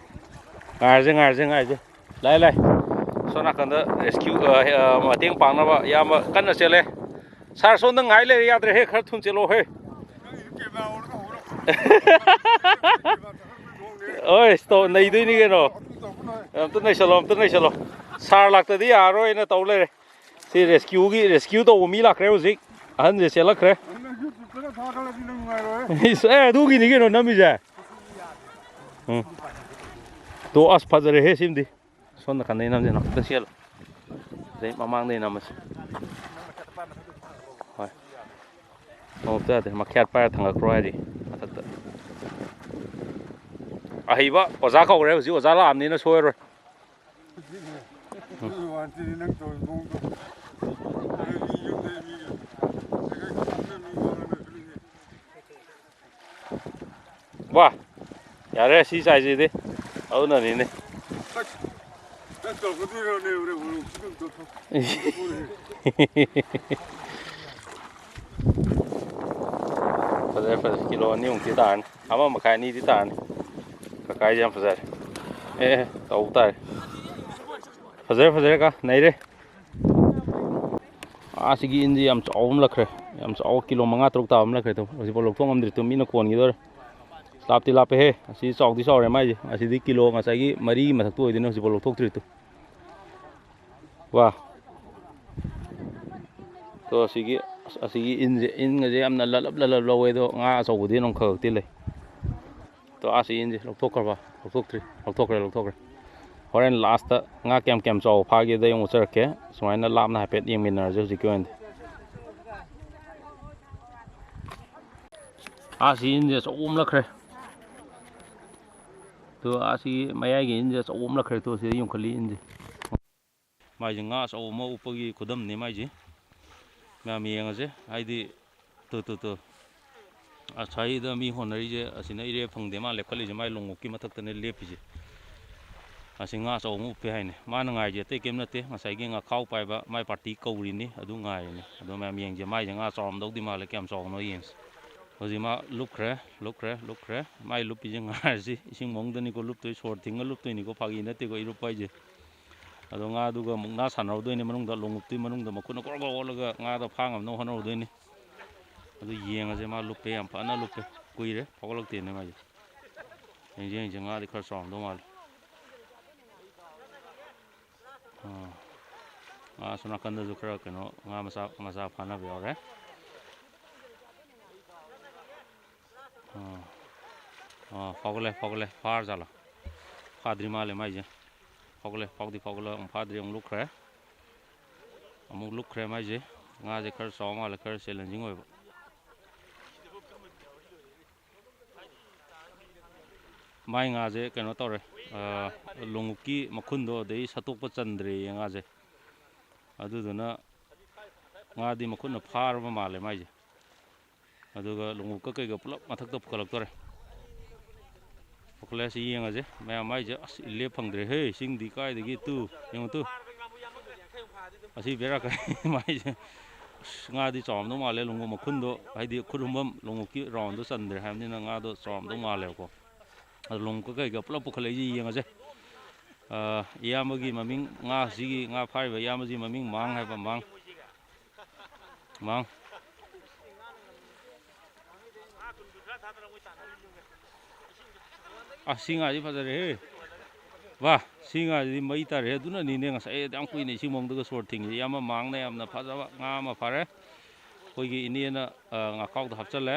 ꯉꯥꯏꯔꯁꯦ, ꯉꯥꯏꯔꯁꯦ, ꯉꯥꯏꯔꯁꯦ꯫ ꯂꯥꯛꯑꯦ, ꯂꯥꯛꯑꯦ꯫ ꯁꯣꯝ ꯅꯥꯀꯟꯗ ꯔꯦꯁꯀ꯭ꯌꯨ, ꯑ, ꯑ, ꯃꯇꯦꯡ ꯄꯥꯡꯅꯕ ꯏꯌꯥꯝꯕ ꯀꯟꯅ ꯆꯦꯜꯂꯦ꯫ ꯁꯥꯔ, ꯁꯣꯝꯗ ꯉꯥꯏ ꯂꯩꯔꯦ, ꯌꯥꯗ꯭ꯔꯦꯍꯦ, ꯈꯔ ꯊꯨꯅ ꯆꯦꯜꯂꯣꯍꯦ꯫ ꯍꯣꯏ, ꯇꯧ-, ꯅꯩꯗꯣꯏꯅꯤ ꯀꯩꯅꯣ꯫ ꯑꯝꯇ ꯅꯩꯁꯜꯂꯣ, ꯑꯝꯇ ꯅꯩꯁꯜꯂꯣ꯫ ꯁꯥꯔ ꯂꯥꯛꯇꯗꯤ ꯌꯥꯔꯔꯣꯏꯅ ꯇꯧ ꯂꯩꯔꯦ꯫ ꯁꯤ ꯔꯦꯁꯀ꯭ꯌꯨꯒꯤ, ꯔꯦꯁꯀ꯭ꯌꯨ ꯇꯧꯕ ꯃꯤ ꯂꯥꯛꯈ꯭ꯔꯦ ꯍꯧꯖꯤꯛ꯫ ꯑꯍꯟꯁꯦ ꯆꯦꯜꯂꯛꯈ꯭ꯔꯦ꯫ ꯅꯪ YouTubeꯇꯒ ꯊꯥꯒꯠꯂꯗꯤ ꯅꯪ ꯅꯨꯡꯉꯥꯏꯔꯣꯏꯍꯦ꯫ ꯏꯁ, ꯑꯦ, ꯑꯗꯨꯒꯤꯅꯤ ꯀꯩꯅꯣ ꯅꯝꯃꯤꯁꯦ꯫ ꯎꯝ꯫ ꯇꯣ, ꯑꯁ, ꯐꯖꯔꯦꯍꯦ ꯁꯤꯃꯗꯤ꯫ ꯁꯣꯝ ꯅꯥꯀꯟꯗꯩ ꯅꯝꯁꯦ, ꯅꯥꯀꯟꯗ ꯆꯦꯜꯂꯣ꯫ ꯑꯗꯩ ꯃꯃꯥꯡꯗꯩ ꯅꯝꯃꯁꯤ꯫ ꯍꯣꯏ꯫ ꯅꯣꯡꯃꯇ ꯌꯥꯗꯦ, ꯃꯈ꯭ꯌꯥꯠ ꯄꯥꯏꯔ ꯊꯥꯡꯒꯠꯈ꯭ꯔꯣ ꯍꯥꯏꯔꯤ ꯃꯊꯛꯇ꯫ ꯑꯍꯩꯕ ꯑꯣꯖꯥ ꯀꯧꯔꯦ ꯍꯧꯖꯤꯛ, ꯑꯣꯖꯥ ꯂꯥꯛꯑꯕꯅꯤꯅ ꯁꯣꯏꯔꯣꯏ꯫ ꯋꯥ, ꯌꯥꯔꯦ ꯁꯤ ꯆꯥꯏꯁꯤꯗꯤ꯫ ꯑꯗꯨꯅꯅꯤꯅꯦ꯫ ꯐꯖꯔꯦ, ꯐꯖꯔꯦ꯫ ꯀꯤꯂꯣ ꯑꯅꯤꯃꯨꯛꯇꯤ ꯇꯥꯔꯅꯤ, ꯑꯃ ꯃꯈꯥꯏ ꯑꯅꯤꯗꯤ ꯇꯥꯔꯅꯤ꯫ ꯀꯀꯥꯏꯁꯦ ꯌꯥꯝ ꯐꯖꯔꯦ꯫ ꯑꯦ, ꯇꯧꯕ ꯇꯥꯔꯦ꯫ ꯐꯖꯔꯦ, ꯐꯖꯔꯦ ꯀꯥ, ꯅꯩꯔꯦ꯫ ꯑꯥ, ꯁꯤꯒꯤ ꯏꯟꯁꯤ ꯌꯥꯝ ꯆꯥꯎꯕ ꯑꯃ ꯂꯛꯈ꯭ꯔꯦ꯫ ꯌꯥꯝ ꯆꯥꯎꯕ, ꯀꯤꯂꯣ ꯃꯉꯥ ꯇꯔꯨꯛ ꯇꯥꯕ ꯑꯃ ꯂꯛꯈ꯭ꯔꯦ꯫ ꯇꯨ, ꯍꯧꯖꯤꯛꯐꯥꯎ ꯂꯧꯊꯣꯛ ꯉꯝꯗ꯭ꯔꯤ꯫ ꯇꯨ, ꯃꯤꯅ ꯀꯣꯟꯈꯤꯗꯧꯔꯦ꯫ ꯂꯥꯞꯇꯤ ꯂꯥꯞꯄꯦꯍꯦ꯫ ꯑꯁꯤ ꯆꯥꯎꯗꯤ ꯆꯥꯎꯔꯦ ꯃꯥꯏꯁꯦ꯫ ꯑꯁꯤꯗꯤ ꯀꯤꯂꯣ ꯉꯁꯥꯏꯒꯤ ꯃꯔꯤꯒꯤ ꯃꯊꯛꯇ ꯑꯣꯏꯗꯣꯏꯅꯦ, ꯍꯧꯖꯤꯛꯐꯥꯎ ꯂꯧꯊꯣꯛꯇ꯭ꯔꯤ꯫ ꯇꯨ, ꯋꯥ꯫ ꯇꯣ, ꯑꯁꯤꯒꯤ, ꯑꯁꯤꯒꯤ ꯏꯟꯁꯦ, ꯏꯟꯒꯁꯦ ꯌꯥꯝꯅ ꯂꯜꯂꯞ ꯂꯜꯂꯞ ꯂꯧꯋꯦ꯫ ꯑꯗꯣ ꯉꯥ ꯑꯆꯧꯕꯗꯤ ꯑꯗꯨꯝ ꯈꯔ ꯈꯛꯇꯤ ꯂꯩ꯫ ꯇꯣ, ꯑꯥ, ꯁꯤ ꯏꯟꯁꯦ ꯂꯧꯊꯣꯛꯈ꯭ꯔꯕ? ꯂꯧꯊꯣꯛꯇ꯭ꯔꯤ꯫ ꯂꯧꯊꯣꯛꯈ꯭ꯔꯦ, ꯂꯧꯊꯣꯛꯈ꯭ꯔꯦ꯫ ꯍꯣꯔꯦꯟ ꯂꯥꯁꯇ ꯉꯥ ꯀꯌꯥꯝ ꯀꯌꯥꯝ ꯆꯥꯎꯕ ꯐꯥꯒꯦꯗ ꯑꯩ ꯑꯃꯨꯛ ꯎꯠꯆꯔꯛꯀꯦ꯫ ꯁꯨꯃꯥꯏꯅ ꯂꯥꯞꯅ ꯍꯥꯏꯐꯦꯠ ꯌꯦꯡꯃꯤꯟꯅꯔꯁꯦ ꯍꯧꯖꯤꯛꯀꯤ ꯑꯣꯏꯅꯗꯤ꯫ ꯑꯥ, ꯁꯤ ꯏꯟꯁꯦ ꯑꯆꯧꯕ ꯑꯃ ꯂꯛꯈ꯭ꯔꯦ꯫ ꯇꯨ, ꯑꯥ, ꯁꯤ ꯃꯌꯥꯏꯒꯤ ꯏꯟꯁꯦ ꯑꯆꯧꯕ ꯑꯃ ꯂꯛꯈ꯭ꯔꯦ꯫ ꯇꯨ, ꯁꯤꯗ ꯌꯨꯡꯈꯠꯂꯤ ꯏꯟꯁꯦ꯫ ꯃꯥꯏꯁꯦ ꯉꯥ ꯑꯆꯧꯕ ꯑꯃ ꯎꯞꯄꯒꯤ ꯈꯨꯗꯝꯅꯤ ꯃꯥꯏꯁꯦ꯫ ꯃꯌꯥꯝ ꯌꯦꯡꯉꯁꯦ꯫ ꯍꯥꯏꯗꯤ, ꯇꯨ, ꯇꯨ, ꯇꯨ꯫ ꯑꯁꯥꯏꯗ ꯃꯤ ꯍꯣꯠꯅꯔꯤꯁꯦ ꯑꯁꯤꯅ ꯏꯔꯦ ꯐꯪꯗꯦ ꯃꯥ ꯂꯦꯞꯈꯠꯂꯤꯁꯦ꯫ ꯃꯥꯏ ꯂꯣꯡꯎꯞꯀꯤ ꯃꯊꯛꯇꯅꯦ ꯂꯦꯞꯄꯤꯁꯦ꯫ ꯑꯁꯤ ꯉꯥ ꯑꯆꯧꯕ ꯑꯃ ꯎꯞꯄꯦ ꯍꯥꯏꯅꯦ꯫ ꯃꯥꯅ ꯉꯥꯏꯁꯦ ꯑꯇꯩ ꯀꯩꯝ ꯅꯠꯇꯦ, ꯉꯁꯥꯏꯒꯤ ꯉꯥꯈꯥꯎ ꯄꯥꯏꯕ ꯃꯥꯏ ꯄꯥꯔꯇꯤ ꯀꯧꯔꯤꯅꯤ, ꯑꯗꯨ ꯉꯥꯏꯔꯤꯅꯤ꯫ ꯑꯗꯣ ꯃꯌꯥꯝ ꯌꯦꯡꯁꯦ, ꯃꯥꯏꯁꯦ ꯉꯥ ꯆꯥꯎꯔꯝꯗꯧꯗꯤ ꯃꯥꯜꯂꯦ꯫ ꯀꯌꯥꯝ ꯆꯥꯎꯕꯅꯣ ꯌꯦꯡꯁꯦ꯫ ꯍꯧꯖꯤꯛ ꯃꯥ ꯂꯨꯞꯈ꯭ꯔꯦ, ꯂꯨꯞꯈ꯭ꯔꯦ, ꯂꯨꯞꯈ꯭ꯔꯦ꯫ ꯃꯥꯏ ꯂꯨꯞꯄꯤꯁꯦ ꯉꯥꯏꯔꯁꯤ꯫ ꯏꯁꯤꯡ ꯃꯅꯨꯡꯗꯅꯤꯀꯣ ꯂꯨꯞꯇꯣꯏ, ꯁꯣꯔ ꯊꯤꯡꯉ ꯂꯨꯞꯇꯣꯏꯅꯤꯀꯣ, ꯐꯥꯒꯤ ꯅꯠꯇꯦꯀꯣ ꯏꯔꯨꯞꯄ ꯍꯥꯏꯁꯦ꯫ ꯑꯗꯣ ꯉꯥꯗꯨꯒ ꯃꯨꯛꯅꯥ ꯁꯥꯟꯅꯔꯧꯗꯣꯏꯅꯤ ꯃꯅꯨꯡꯗ, ꯂꯣꯡꯎꯞꯇꯨꯒꯤ ꯃꯅꯨꯡꯗ ꯃꯈꯨꯠꯅ ꯀ꯭ꯔꯣꯛ ꯀ꯭ꯔꯣꯛ ꯑꯣꯠꯂꯒ ꯉꯥꯗꯣ ꯐꯥ ꯉꯝꯅꯕ ꯍꯣꯠꯅꯔꯧꯗꯣꯏꯅꯤ꯫ ꯑꯗꯨ ꯌꯦꯡꯉꯁꯦ, ꯃꯥ ꯂꯨꯞꯄꯦ, ꯌꯥꯝ ꯐꯖꯅ ꯂꯨꯞꯄꯦ꯫ ꯀꯨꯏꯔꯦ ꯐꯥꯎꯒꯠꯂꯛꯇꯦꯅꯦ ꯃꯥꯁꯦ꯫ ꯌꯦꯡꯁꯦ, ꯌꯦꯡꯁꯦ, ꯉꯥꯗꯤ ꯈꯔ ꯆꯥꯎꯔꯝꯗꯧ ꯃꯥꯜꯂꯦ꯫ ꯑꯥ꯫ ꯑꯥ, ꯑꯁꯣꯝ ꯅꯥꯀꯟꯗꯁꯨ ꯈꯔ ꯀꯩꯅꯣ, ꯉꯥ ꯃꯆꯥ, ꯃꯆꯥ ꯐꯥꯅꯕ ꯌꯥꯎꯔꯦ꯫ ꯑꯥ꯫ ꯑꯥ, ꯐꯥꯎꯒꯠꯂꯦ, ꯐꯥꯎꯒꯠꯂꯦ꯫ ꯐꯥꯔ ꯖꯥꯠꯂꯣ? ꯐꯥꯗ꯭ꯔꯤ ꯃꯥꯜꯂꯦ ꯃꯥꯏꯁꯦ꯫ ꯐꯥꯎꯒꯠꯂꯦ, ꯐꯥꯎꯗꯤ ꯐꯥꯎꯒꯠꯂꯦ, ꯑꯃꯨꯛ ꯐꯥꯗ꯭ꯔꯤ, ꯑꯃꯨꯛ ꯂꯨꯞꯈ꯭ꯔꯦ꯫ ꯑꯃꯨꯛ ꯂꯨꯞꯈ꯭ꯔꯦ ꯃꯥꯏꯁꯦ꯫ ꯉꯥꯁꯦ ꯈꯔ ꯆꯥꯎ ꯃꯥꯜꯂꯦ, ꯈꯔ ꯆꯦꯂꯦꯟꯖꯤꯡ ꯑꯣꯏꯕ꯫ ꯃꯥꯏ ꯉꯥꯁꯦ ꯀꯩꯅꯣ ꯇꯧꯔꯦ, ꯑ, ꯂꯣꯡꯎꯞꯀꯤ ꯃꯈꯨꯟꯗꯣ ꯑꯗꯩ ꯁꯠꯇꯣꯛꯄ ꯆꯟꯗ꯭ꯔꯦꯌꯦ ꯉꯥꯁꯦ꯫ ꯑꯗꯨꯗꯨꯅ ꯉꯥꯗꯤ ꯃꯈꯨꯠꯅ ꯐꯥꯔꯕ ꯃꯥꯜꯂꯦ ꯃꯥꯏꯁꯦ꯫ ꯑꯗꯨꯒ ꯂꯣꯡꯎꯞꯀ ꯀꯩꯒ ꯄꯨꯂꯞ ꯃꯊꯛꯇ ꯄꯨꯈꯠꯂꯛꯇꯣꯔꯦ꯫ ꯄꯨꯈꯠꯂꯛꯑꯦ, ꯁꯤ ꯌꯦꯡꯉꯁꯦ ꯃꯌꯥꯝ꯫ ꯃꯥꯏꯁꯦ ꯑꯁ, ꯏꯜ ꯂꯦꯞ ꯐꯪꯗ꯭ꯔꯦꯍꯦ꯫ ꯏꯁꯤꯡꯗꯤ ꯀꯥꯏꯗꯒꯤ ꯇꯨ, ꯌꯦꯡꯉꯨ ꯇꯨ꯫ ꯑꯁꯤ ꯕꯦꯔꯥ ꯀꯥꯏ꯫ ꯃꯥꯏꯁꯦ꯫ ꯑꯁ, ꯉꯥꯗꯤ ꯆꯥꯎꯔꯝꯗꯧ ꯃꯥꯜꯂꯦ꯫ ꯂꯣꯡꯎꯞ ꯃꯈꯨꯟꯗꯣ, ꯍꯥꯏꯗꯤ ꯈꯨꯠ ꯍꯨꯝꯐꯝ ꯂꯣꯡꯎꯞꯀꯤ ꯔꯥꯎꯟꯗꯣ ꯆꯟꯗ꯭ꯔꯦ ꯍꯥꯏꯕꯅꯤꯅ ꯉꯥꯗꯣ ꯆꯥꯎꯔꯝꯗꯧ ꯃꯥꯜꯂꯦꯕꯀꯣ꯫ ꯑꯗꯣ ꯂꯣꯡꯎꯞꯀ ꯀꯩꯒ ꯄꯨꯂꯞ ꯄꯨꯈꯠꯂꯛꯏꯁꯦ ꯌꯦꯡꯉꯁꯦ꯫ ꯑ, ꯏꯌꯥꯝꯕꯒꯤ ꯃꯃꯤꯡ, ꯉꯥꯁꯤꯒꯤ ꯉꯥ ꯐꯥꯔꯤꯕ ꯏꯌꯥꯝꯕꯁꯤ ꯃꯃꯤꯡ ꯃꯥꯡ ꯍꯥꯏꯕ, ꯃꯥꯡ꯫ ꯃꯥꯡ꯫ ꯑꯁ, ꯁꯤ ꯉꯥꯁꯤ ꯐꯖꯔꯦꯍꯦ꯫ ꯋꯥ, ꯁꯤ ꯉꯥꯁꯤꯗꯤ ꯃꯩ ꯇꯥꯔꯦ꯫ ꯑꯗꯨꯅꯅꯤꯅꯦ ꯉꯁꯥꯏ ꯌꯥꯝ ꯀꯨꯏꯅ ꯏꯁꯤꯡ ꯃꯅꯨꯡꯗꯒ ꯁꯣꯔ ꯊꯤꯡꯉꯤꯁꯦ꯫ ꯏꯌꯥꯝꯕ ꯃꯥꯡꯅ ꯌꯥꯝꯅ ꯐꯖꯕ ꯉꯥ ꯑꯃ ꯐꯥꯔꯦ꯫ ꯑꯩꯈꯣꯏꯒꯤ ꯏꯅꯦꯅ, ꯑ, ꯉꯥꯈꯥꯎꯗ ꯍꯥꯞꯆꯜꯂꯦ꯫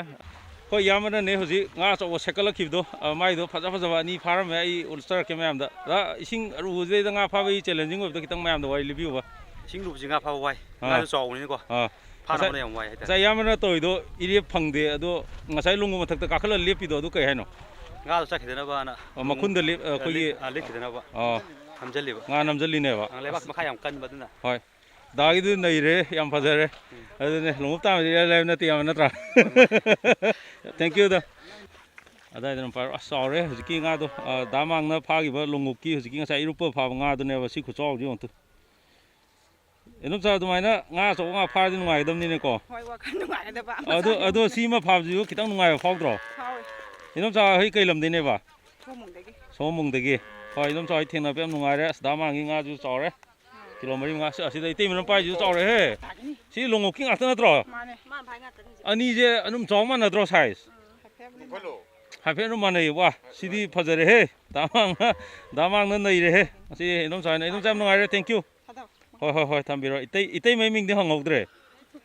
ꯑꯩꯈꯣꯏ ꯏꯌꯥꯝꯕꯅꯅꯦ ꯍꯧꯖꯤꯛ ꯉꯥ ꯑꯆꯧꯕ ꯁꯦꯠꯀꯠꯂꯛꯈꯤꯕꯗꯣ, ꯑ, ꯃꯥꯏꯗꯣ ꯐꯖ ꯐꯖꯕ ꯑꯅꯤ ꯐꯥꯔꯝꯃꯦ꯫ ꯑꯩ ꯎꯠꯆꯔꯛꯀꯦ ꯃꯌꯥꯝꯗ꯫ ꯑ, ꯏꯁꯤꯡ ꯑꯔꯨꯕꯁꯤꯗꯩꯗ ꯉꯥ ꯐꯥꯕꯒꯤ ꯆꯦꯂꯦꯟꯖꯤꯡ ꯑꯣꯏꯕꯗꯣ ꯈꯤꯇꯪ ꯃꯌꯥꯝꯗ ꯋꯥꯔꯤ ꯂꯤꯕꯤꯌꯨꯕ꯫ ꯏꯁꯤꯡ ꯂꯨꯕꯁꯤ ꯉꯥ ꯐꯥꯕ ꯋꯥꯏ꯫ ꯑꯥ꯫ ꯐꯥꯅꯕ ꯉꯁꯥꯏ ꯍꯣꯠꯅ ꯌꯥꯝ ꯋꯥꯏ ꯍꯥꯏꯇꯥꯔꯦ꯫ ꯉꯁꯥꯏ ꯏꯌꯥꯝꯕꯅ ꯇꯧꯔꯤꯗꯣ ꯏꯔꯦꯞ ꯐꯪꯗꯦ, ꯑꯗꯣ ꯉꯁꯥꯏ ꯂꯣꯡꯎꯞ ꯃꯊꯛꯇ ꯀꯥꯈꯠꯂ ꯂꯦꯞꯄꯤꯗꯣ ꯑꯗꯨ ꯀꯩ ꯍꯥꯏꯅꯣ? ꯉꯥꯗꯣ ꯆꯠꯈꯤꯗꯅꯕꯅ꯫ ꯑꯣ, ꯃꯈꯨꯟꯗ ꯂꯦꯞ-, ꯑ, ꯑꯩꯈꯣꯏꯒꯤ ꯂꯦꯞ-, ꯑ, ꯂꯦꯞꯈꯤꯗꯅꯕ꯫ ꯑꯣ꯫ ꯅꯝꯖꯜꯂꯤꯕ꯫ ꯉꯥ ꯅꯝꯖꯜꯂꯤꯅꯦꯕ꯫ ꯑ, ꯂꯩꯕꯥꯛ ꯑꯁ꯫ ꯃꯈꯥ ꯌꯥꯝ ꯀꯟꯕꯗꯨꯅ꯫ ꯍꯣꯏ꯫ ꯗꯥꯒꯤꯗꯨ ꯅꯩꯔꯦ, ꯌꯥꯝ ꯐꯖꯔꯦ꯫ ꯎꯝ꯫ ꯑꯗꯨꯅꯦ, ꯂꯣꯡꯎꯞ ꯇꯥꯟꯕꯗꯤ ꯏꯔꯥꯏ ꯂꯥꯏꯕ ꯅꯠꯇꯦ, ꯌꯥꯝꯕ ꯅꯠꯇ꯭ꯔꯥ? Thank you ꯗ꯫ ꯑꯗꯥꯏꯗ ꯑꯗꯨꯝ ꯄꯥꯏꯔꯣ꯫ ꯑꯁ, ꯆꯥꯎꯔꯦ ꯍꯧꯖꯤꯛꯀꯤ ꯉꯥꯗꯣ꯫ ꯑ, ꯗꯥ ꯃꯥꯡꯅ ꯐꯥꯈꯤꯕ ꯂꯣꯡꯎꯞꯀꯤ ꯍꯧꯖꯤꯛꯀꯤ ꯉꯁꯥꯏ ꯏꯔꯨꯞꯄ ꯐꯥꯕ ꯉꯥꯗꯨꯅꯦꯕ꯫ ꯁꯤ ꯈꯨꯆꯥꯎꯁꯤ ꯌꯦꯡꯉꯨ ꯇꯨ꯫ ꯏꯗꯣꯝꯆꯥ, ꯑꯗꯨꯃꯥꯏꯅ ꯉꯥ ꯑꯆꯧꯕ ꯉꯥ ꯐꯥꯔꯗꯤ ꯅꯨꯡꯉꯥꯏꯒꯗꯕꯅꯤꯅꯦꯀꯣ꯫ ꯍꯣꯏ, ꯋꯥꯈꯜ ꯅꯨꯡꯉꯥꯏꯒꯗꯕ ꯑꯗꯣ, ꯃꯆꯥ ꯑꯗꯣ ꯁꯤꯃ ꯐꯥꯕꯁꯤꯁꯨ ꯈꯤꯇꯪ ꯅꯨꯡꯉꯥꯏꯕ ꯐꯥꯎꯗ꯭ꯔꯣ? ꯐꯥꯎꯋꯦ꯫ ꯏꯗꯣꯝꯆꯥ ꯍꯣꯏ ꯀꯩ ꯂꯝꯗꯩꯅꯦꯕ? ꯁꯣꯝꯕꯨꯡꯗꯒꯤ꯫ ꯁꯣꯝꯕꯨꯡꯗꯒꯤ꯫ ꯍꯣꯏ, ꯏꯗꯣꯝꯆꯥ ꯍꯣꯏ ꯊꯦꯡꯅꯕ ꯌꯥꯝ ꯅꯨꯡꯉꯥꯏꯔꯦ꯫ ꯑꯁ, ꯗꯥ ꯃꯥꯡꯒꯤ ꯉꯥꯁꯨ ꯆꯥꯎꯔꯦ꯫ ꯀꯤꯂꯣ ꯃꯔꯤ ꯃꯉꯥ꯫ ꯑꯁ, ꯑꯁꯤꯗ ꯏꯇꯩꯃꯅ ꯄꯥꯏꯁꯤꯁꯨ ꯆꯥꯎꯔꯦꯍꯦ꯫ ꯁꯤ ꯂꯣꯡꯎꯞꯀꯤ ꯉꯥꯛꯇ ꯅꯠꯇ꯭ꯔꯣ? ꯃꯥꯅꯦ꯫ ꯃꯥꯅ ꯐꯥꯏ ꯉꯥꯛꯇꯅꯤ ꯍꯧꯖꯤꯛ꯫ ꯑꯅꯤꯁꯦ ꯑꯗꯨꯝ ꯆꯥꯎ ꯃꯥꯟꯅꯗ꯭ꯔꯣ size? ꯎꯝ, ꯍꯥꯏꯐꯦꯠ ꯑꯗꯨꯝ ꯃꯥꯟꯅꯩ꯫ ꯍꯥꯏꯐꯦꯠ ꯑꯗꯨꯝ ꯃꯥꯟꯅꯩ꯫ ꯋꯥ, ꯁꯤꯗꯤ ꯐꯖꯔꯦꯍꯦ꯫ ꯗꯥ ꯃꯥꯡꯅ, ꯗꯥ ꯃꯥꯡꯅ ꯅꯩꯔꯦꯍꯦ꯫ ꯑꯁꯤ ꯏꯗꯣꯝꯆꯥ ꯍꯣꯏꯅ, ꯏꯗꯣꯝꯆꯥ ꯌꯥꯝ ꯅꯨꯡꯉꯥꯏꯔꯦ꯫ Thank you꯫ ꯊꯥꯗꯧ꯫ ꯍꯣꯏ, ꯍꯣꯏ, ꯍꯣꯏ, ꯊꯝꯕꯤꯔꯣ꯫ ꯏꯇꯩ, ꯏꯇꯩꯃꯩ ꯃꯤꯡꯗꯤ ꯍꯪꯍꯧꯗ꯭ꯔꯦ꯫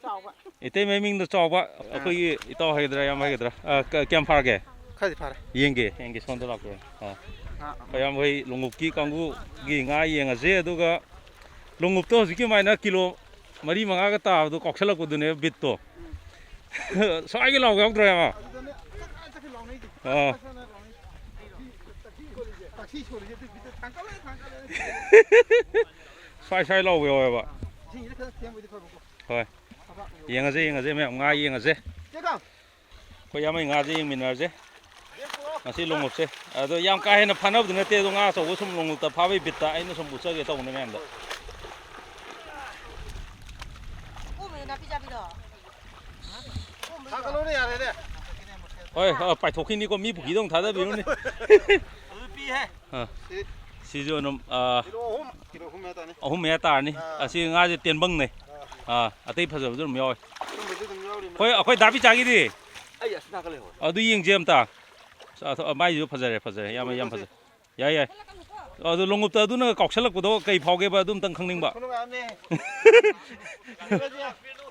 ꯆꯥꯎꯕ꯫ ꯏꯇꯩꯃꯩ ꯃꯤꯡꯗ ꯆꯥꯎꯕ꯫ ꯑꯥ꯫ ꯑꯩꯈꯣꯏꯒꯤ ꯏꯇꯥꯎ ꯍꯥꯏꯒꯗ꯭ꯔꯥ, ꯏꯌꯥꯝꯕ ꯍꯥꯏꯒꯗ꯭ꯔꯥ? ꯑꯥ, ꯀ-, ꯀꯌꯥꯝ ꯐꯥꯔꯒꯦ? ꯈꯔꯗꯤ ꯐꯥꯔꯦ꯫ ꯌꯦꯡꯒꯦ, ꯌꯦꯡꯒꯦ, ꯁꯣꯝꯗ ꯂꯥꯛꯄꯤꯔꯣ꯫ ꯑꯥ꯫ ꯑꯥ, ꯑꯥ꯫ ꯑꯩꯈꯣꯏ ꯏꯌꯥꯝꯕ ꯍꯣꯏ ꯂꯣꯡꯎꯞꯀꯤ ꯀꯥꯡꯕꯨꯒꯤ ꯉꯥ ꯌꯦꯡꯉꯁꯦ, ꯑꯗꯨꯒ ꯂꯣꯡꯎꯞꯇꯣ ꯍꯧꯖꯤꯛꯀꯤ ꯑꯗꯨꯃꯥꯏꯅ ꯀꯤꯂꯣ ꯃꯔꯤ ꯃꯉꯥꯒ ꯇꯥꯕꯗꯣ ꯀꯥꯎꯁꯜꯂꯛꯄꯗꯨꯅꯦꯕ ꯕꯤꯠꯇꯣ꯫ ꯎꯝ꯫ ꯁ꯭ꯋꯥꯏꯒꯤ ꯂꯥꯎꯒꯦ ꯌꯥꯎꯗ꯭ꯔꯣ, ꯏꯌꯥꯝꯕ? ꯑꯗꯨꯗꯅꯦ ꯆꯠꯈꯥꯏ ꯆꯠꯈꯥꯏ ꯂꯥꯎꯅꯩꯁꯦ꯫ ꯑꯥ꯫ ꯆꯠꯈꯥꯏ ꯆꯠꯈꯥꯏ ꯂꯥꯎꯅꯩꯁꯦ꯫ ꯁꯤ ꯁꯣꯔꯤꯁꯦ ꯑꯗꯨ ꯕꯤꯠꯇ ꯊꯥꯡꯀꯠꯂꯦ, ꯊꯥꯡꯀꯠꯂꯦ꯫ ꯁ꯭ꯋꯥꯏ ꯁ꯭ꯋꯥꯏ ꯂꯥꯎꯕ ꯌꯥꯎꯋꯦꯕ꯫ ꯏꯁꯤꯡꯁꯤꯗ ꯈꯔ ꯊꯦꯡꯕꯗꯤ ꯐꯕꯀꯣ꯫ ꯍꯣꯏ꯫ ꯊꯕꯥꯛ ꯌꯧ-, ꯌꯦꯡꯉꯁꯦ, ꯌꯦꯡꯉꯁꯦ ꯃꯌꯥꯝ, ꯉꯥ ꯌꯦꯡꯉꯁꯦ꯫ ꯆꯦ ꯀꯥꯡ꯫ ꯑꯩꯈꯣꯏ ꯌꯥꯝꯃꯩ ꯉꯥꯁꯦ ꯌꯦꯡꯃꯤꯟꯅꯔꯁꯦ꯫ ꯉꯁꯤ ꯂꯣꯡꯎꯞꯁꯦ꯫ ꯑꯗꯣ ꯌꯥꯝ ꯀꯥ ꯍꯦꯟꯅ ꯐꯥꯅꯕꯗꯤ ꯅꯠꯇꯦ, ꯑꯗꯣ ꯉꯥ ꯑꯆꯧꯕ ꯁꯨꯝ ꯂꯣꯡꯎꯞꯇ ꯐꯥꯕꯩ ꯕꯤꯠꯇ ꯑꯩꯅ ꯁꯨꯝ ꯎꯠꯆꯒꯦ ꯇꯧꯕꯅꯦ ꯃꯌꯥꯝꯗ꯫ ꯊꯥꯒꯠꯂꯣꯅꯦ, ꯌꯥꯔꯦꯅꯦ꯫ ꯍꯣꯏ, ꯑ, ꯄꯥꯏꯊꯣꯛꯈꯤꯅꯤꯀꯣ, ꯃꯤ ꯄꯨꯈ꯭ꯔꯤꯗ ꯑꯃꯨꯛ ꯊꯥꯗꯕꯤꯔꯨꯅꯤ꯫ ꯑꯗꯨ ꯄꯤꯍꯦ꯫ ꯑ, ꯁꯤ ꯁꯤꯁꯨ ꯑꯗꯨꯝ, ꯑ, ꯀꯤꯂꯣ ꯑꯍꯨꯝ, ꯀꯤꯂꯣ ꯑꯍꯨꯝ ꯃꯌꯥ ꯇꯥꯅꯤ꯫ ꯑꯍꯨꯝ ꯃꯌꯥ ꯇꯥꯔꯅꯤ꯫ ꯑꯥ꯫ ꯑꯁꯤ ꯉꯥꯁꯦ ꯇꯦꯟꯕꯪꯅꯦ꯫ ꯑꯥ꯫ ꯑꯥ, ꯑꯇꯩ ꯐꯖꯕꯁꯨ ꯑꯗꯨꯝ ꯌꯥꯎꯋꯦ꯫ ꯑꯗꯨꯝꯕꯁꯨ ꯑꯗꯨꯝ ꯌꯥꯎꯔꯤ꯫ ꯑꯩꯈꯣꯏ, ꯑꯩꯈꯣꯏ ꯗꯥ ꯄꯤꯆꯥꯒꯤꯗꯤ? ꯑꯩ ꯑꯁꯤ ꯅꯥꯀꯜ ꯂꯩꯍꯧꯔꯦ꯫ ꯑꯗꯨ ꯌꯦꯡꯁꯦ ꯑꯝꯇ꯫ ꯑꯁ, ꯑ, ꯃꯥꯏꯁꯨ ꯐꯖꯔꯦ, ꯐꯖꯔꯦ꯫ ꯌꯥꯝ, ꯌꯥꯝ ꯐꯖꯩ꯫ ꯌꯥꯏ, ꯌꯥꯏ꯫ ꯑꯗꯨ ꯂꯣꯡꯎꯞꯇ ꯑꯗꯨꯅ ꯀꯥꯎꯁꯜꯂꯛꯄꯗꯣ ꯀꯩ ꯐꯥꯎꯒꯦꯕ? ꯑꯗꯨ ꯑꯝꯇꯪ ꯈꯪꯅꯤꯡꯕ꯫ ꯈꯨꯅꯨꯡꯉꯥꯏ ꯑꯃꯅꯦ꯫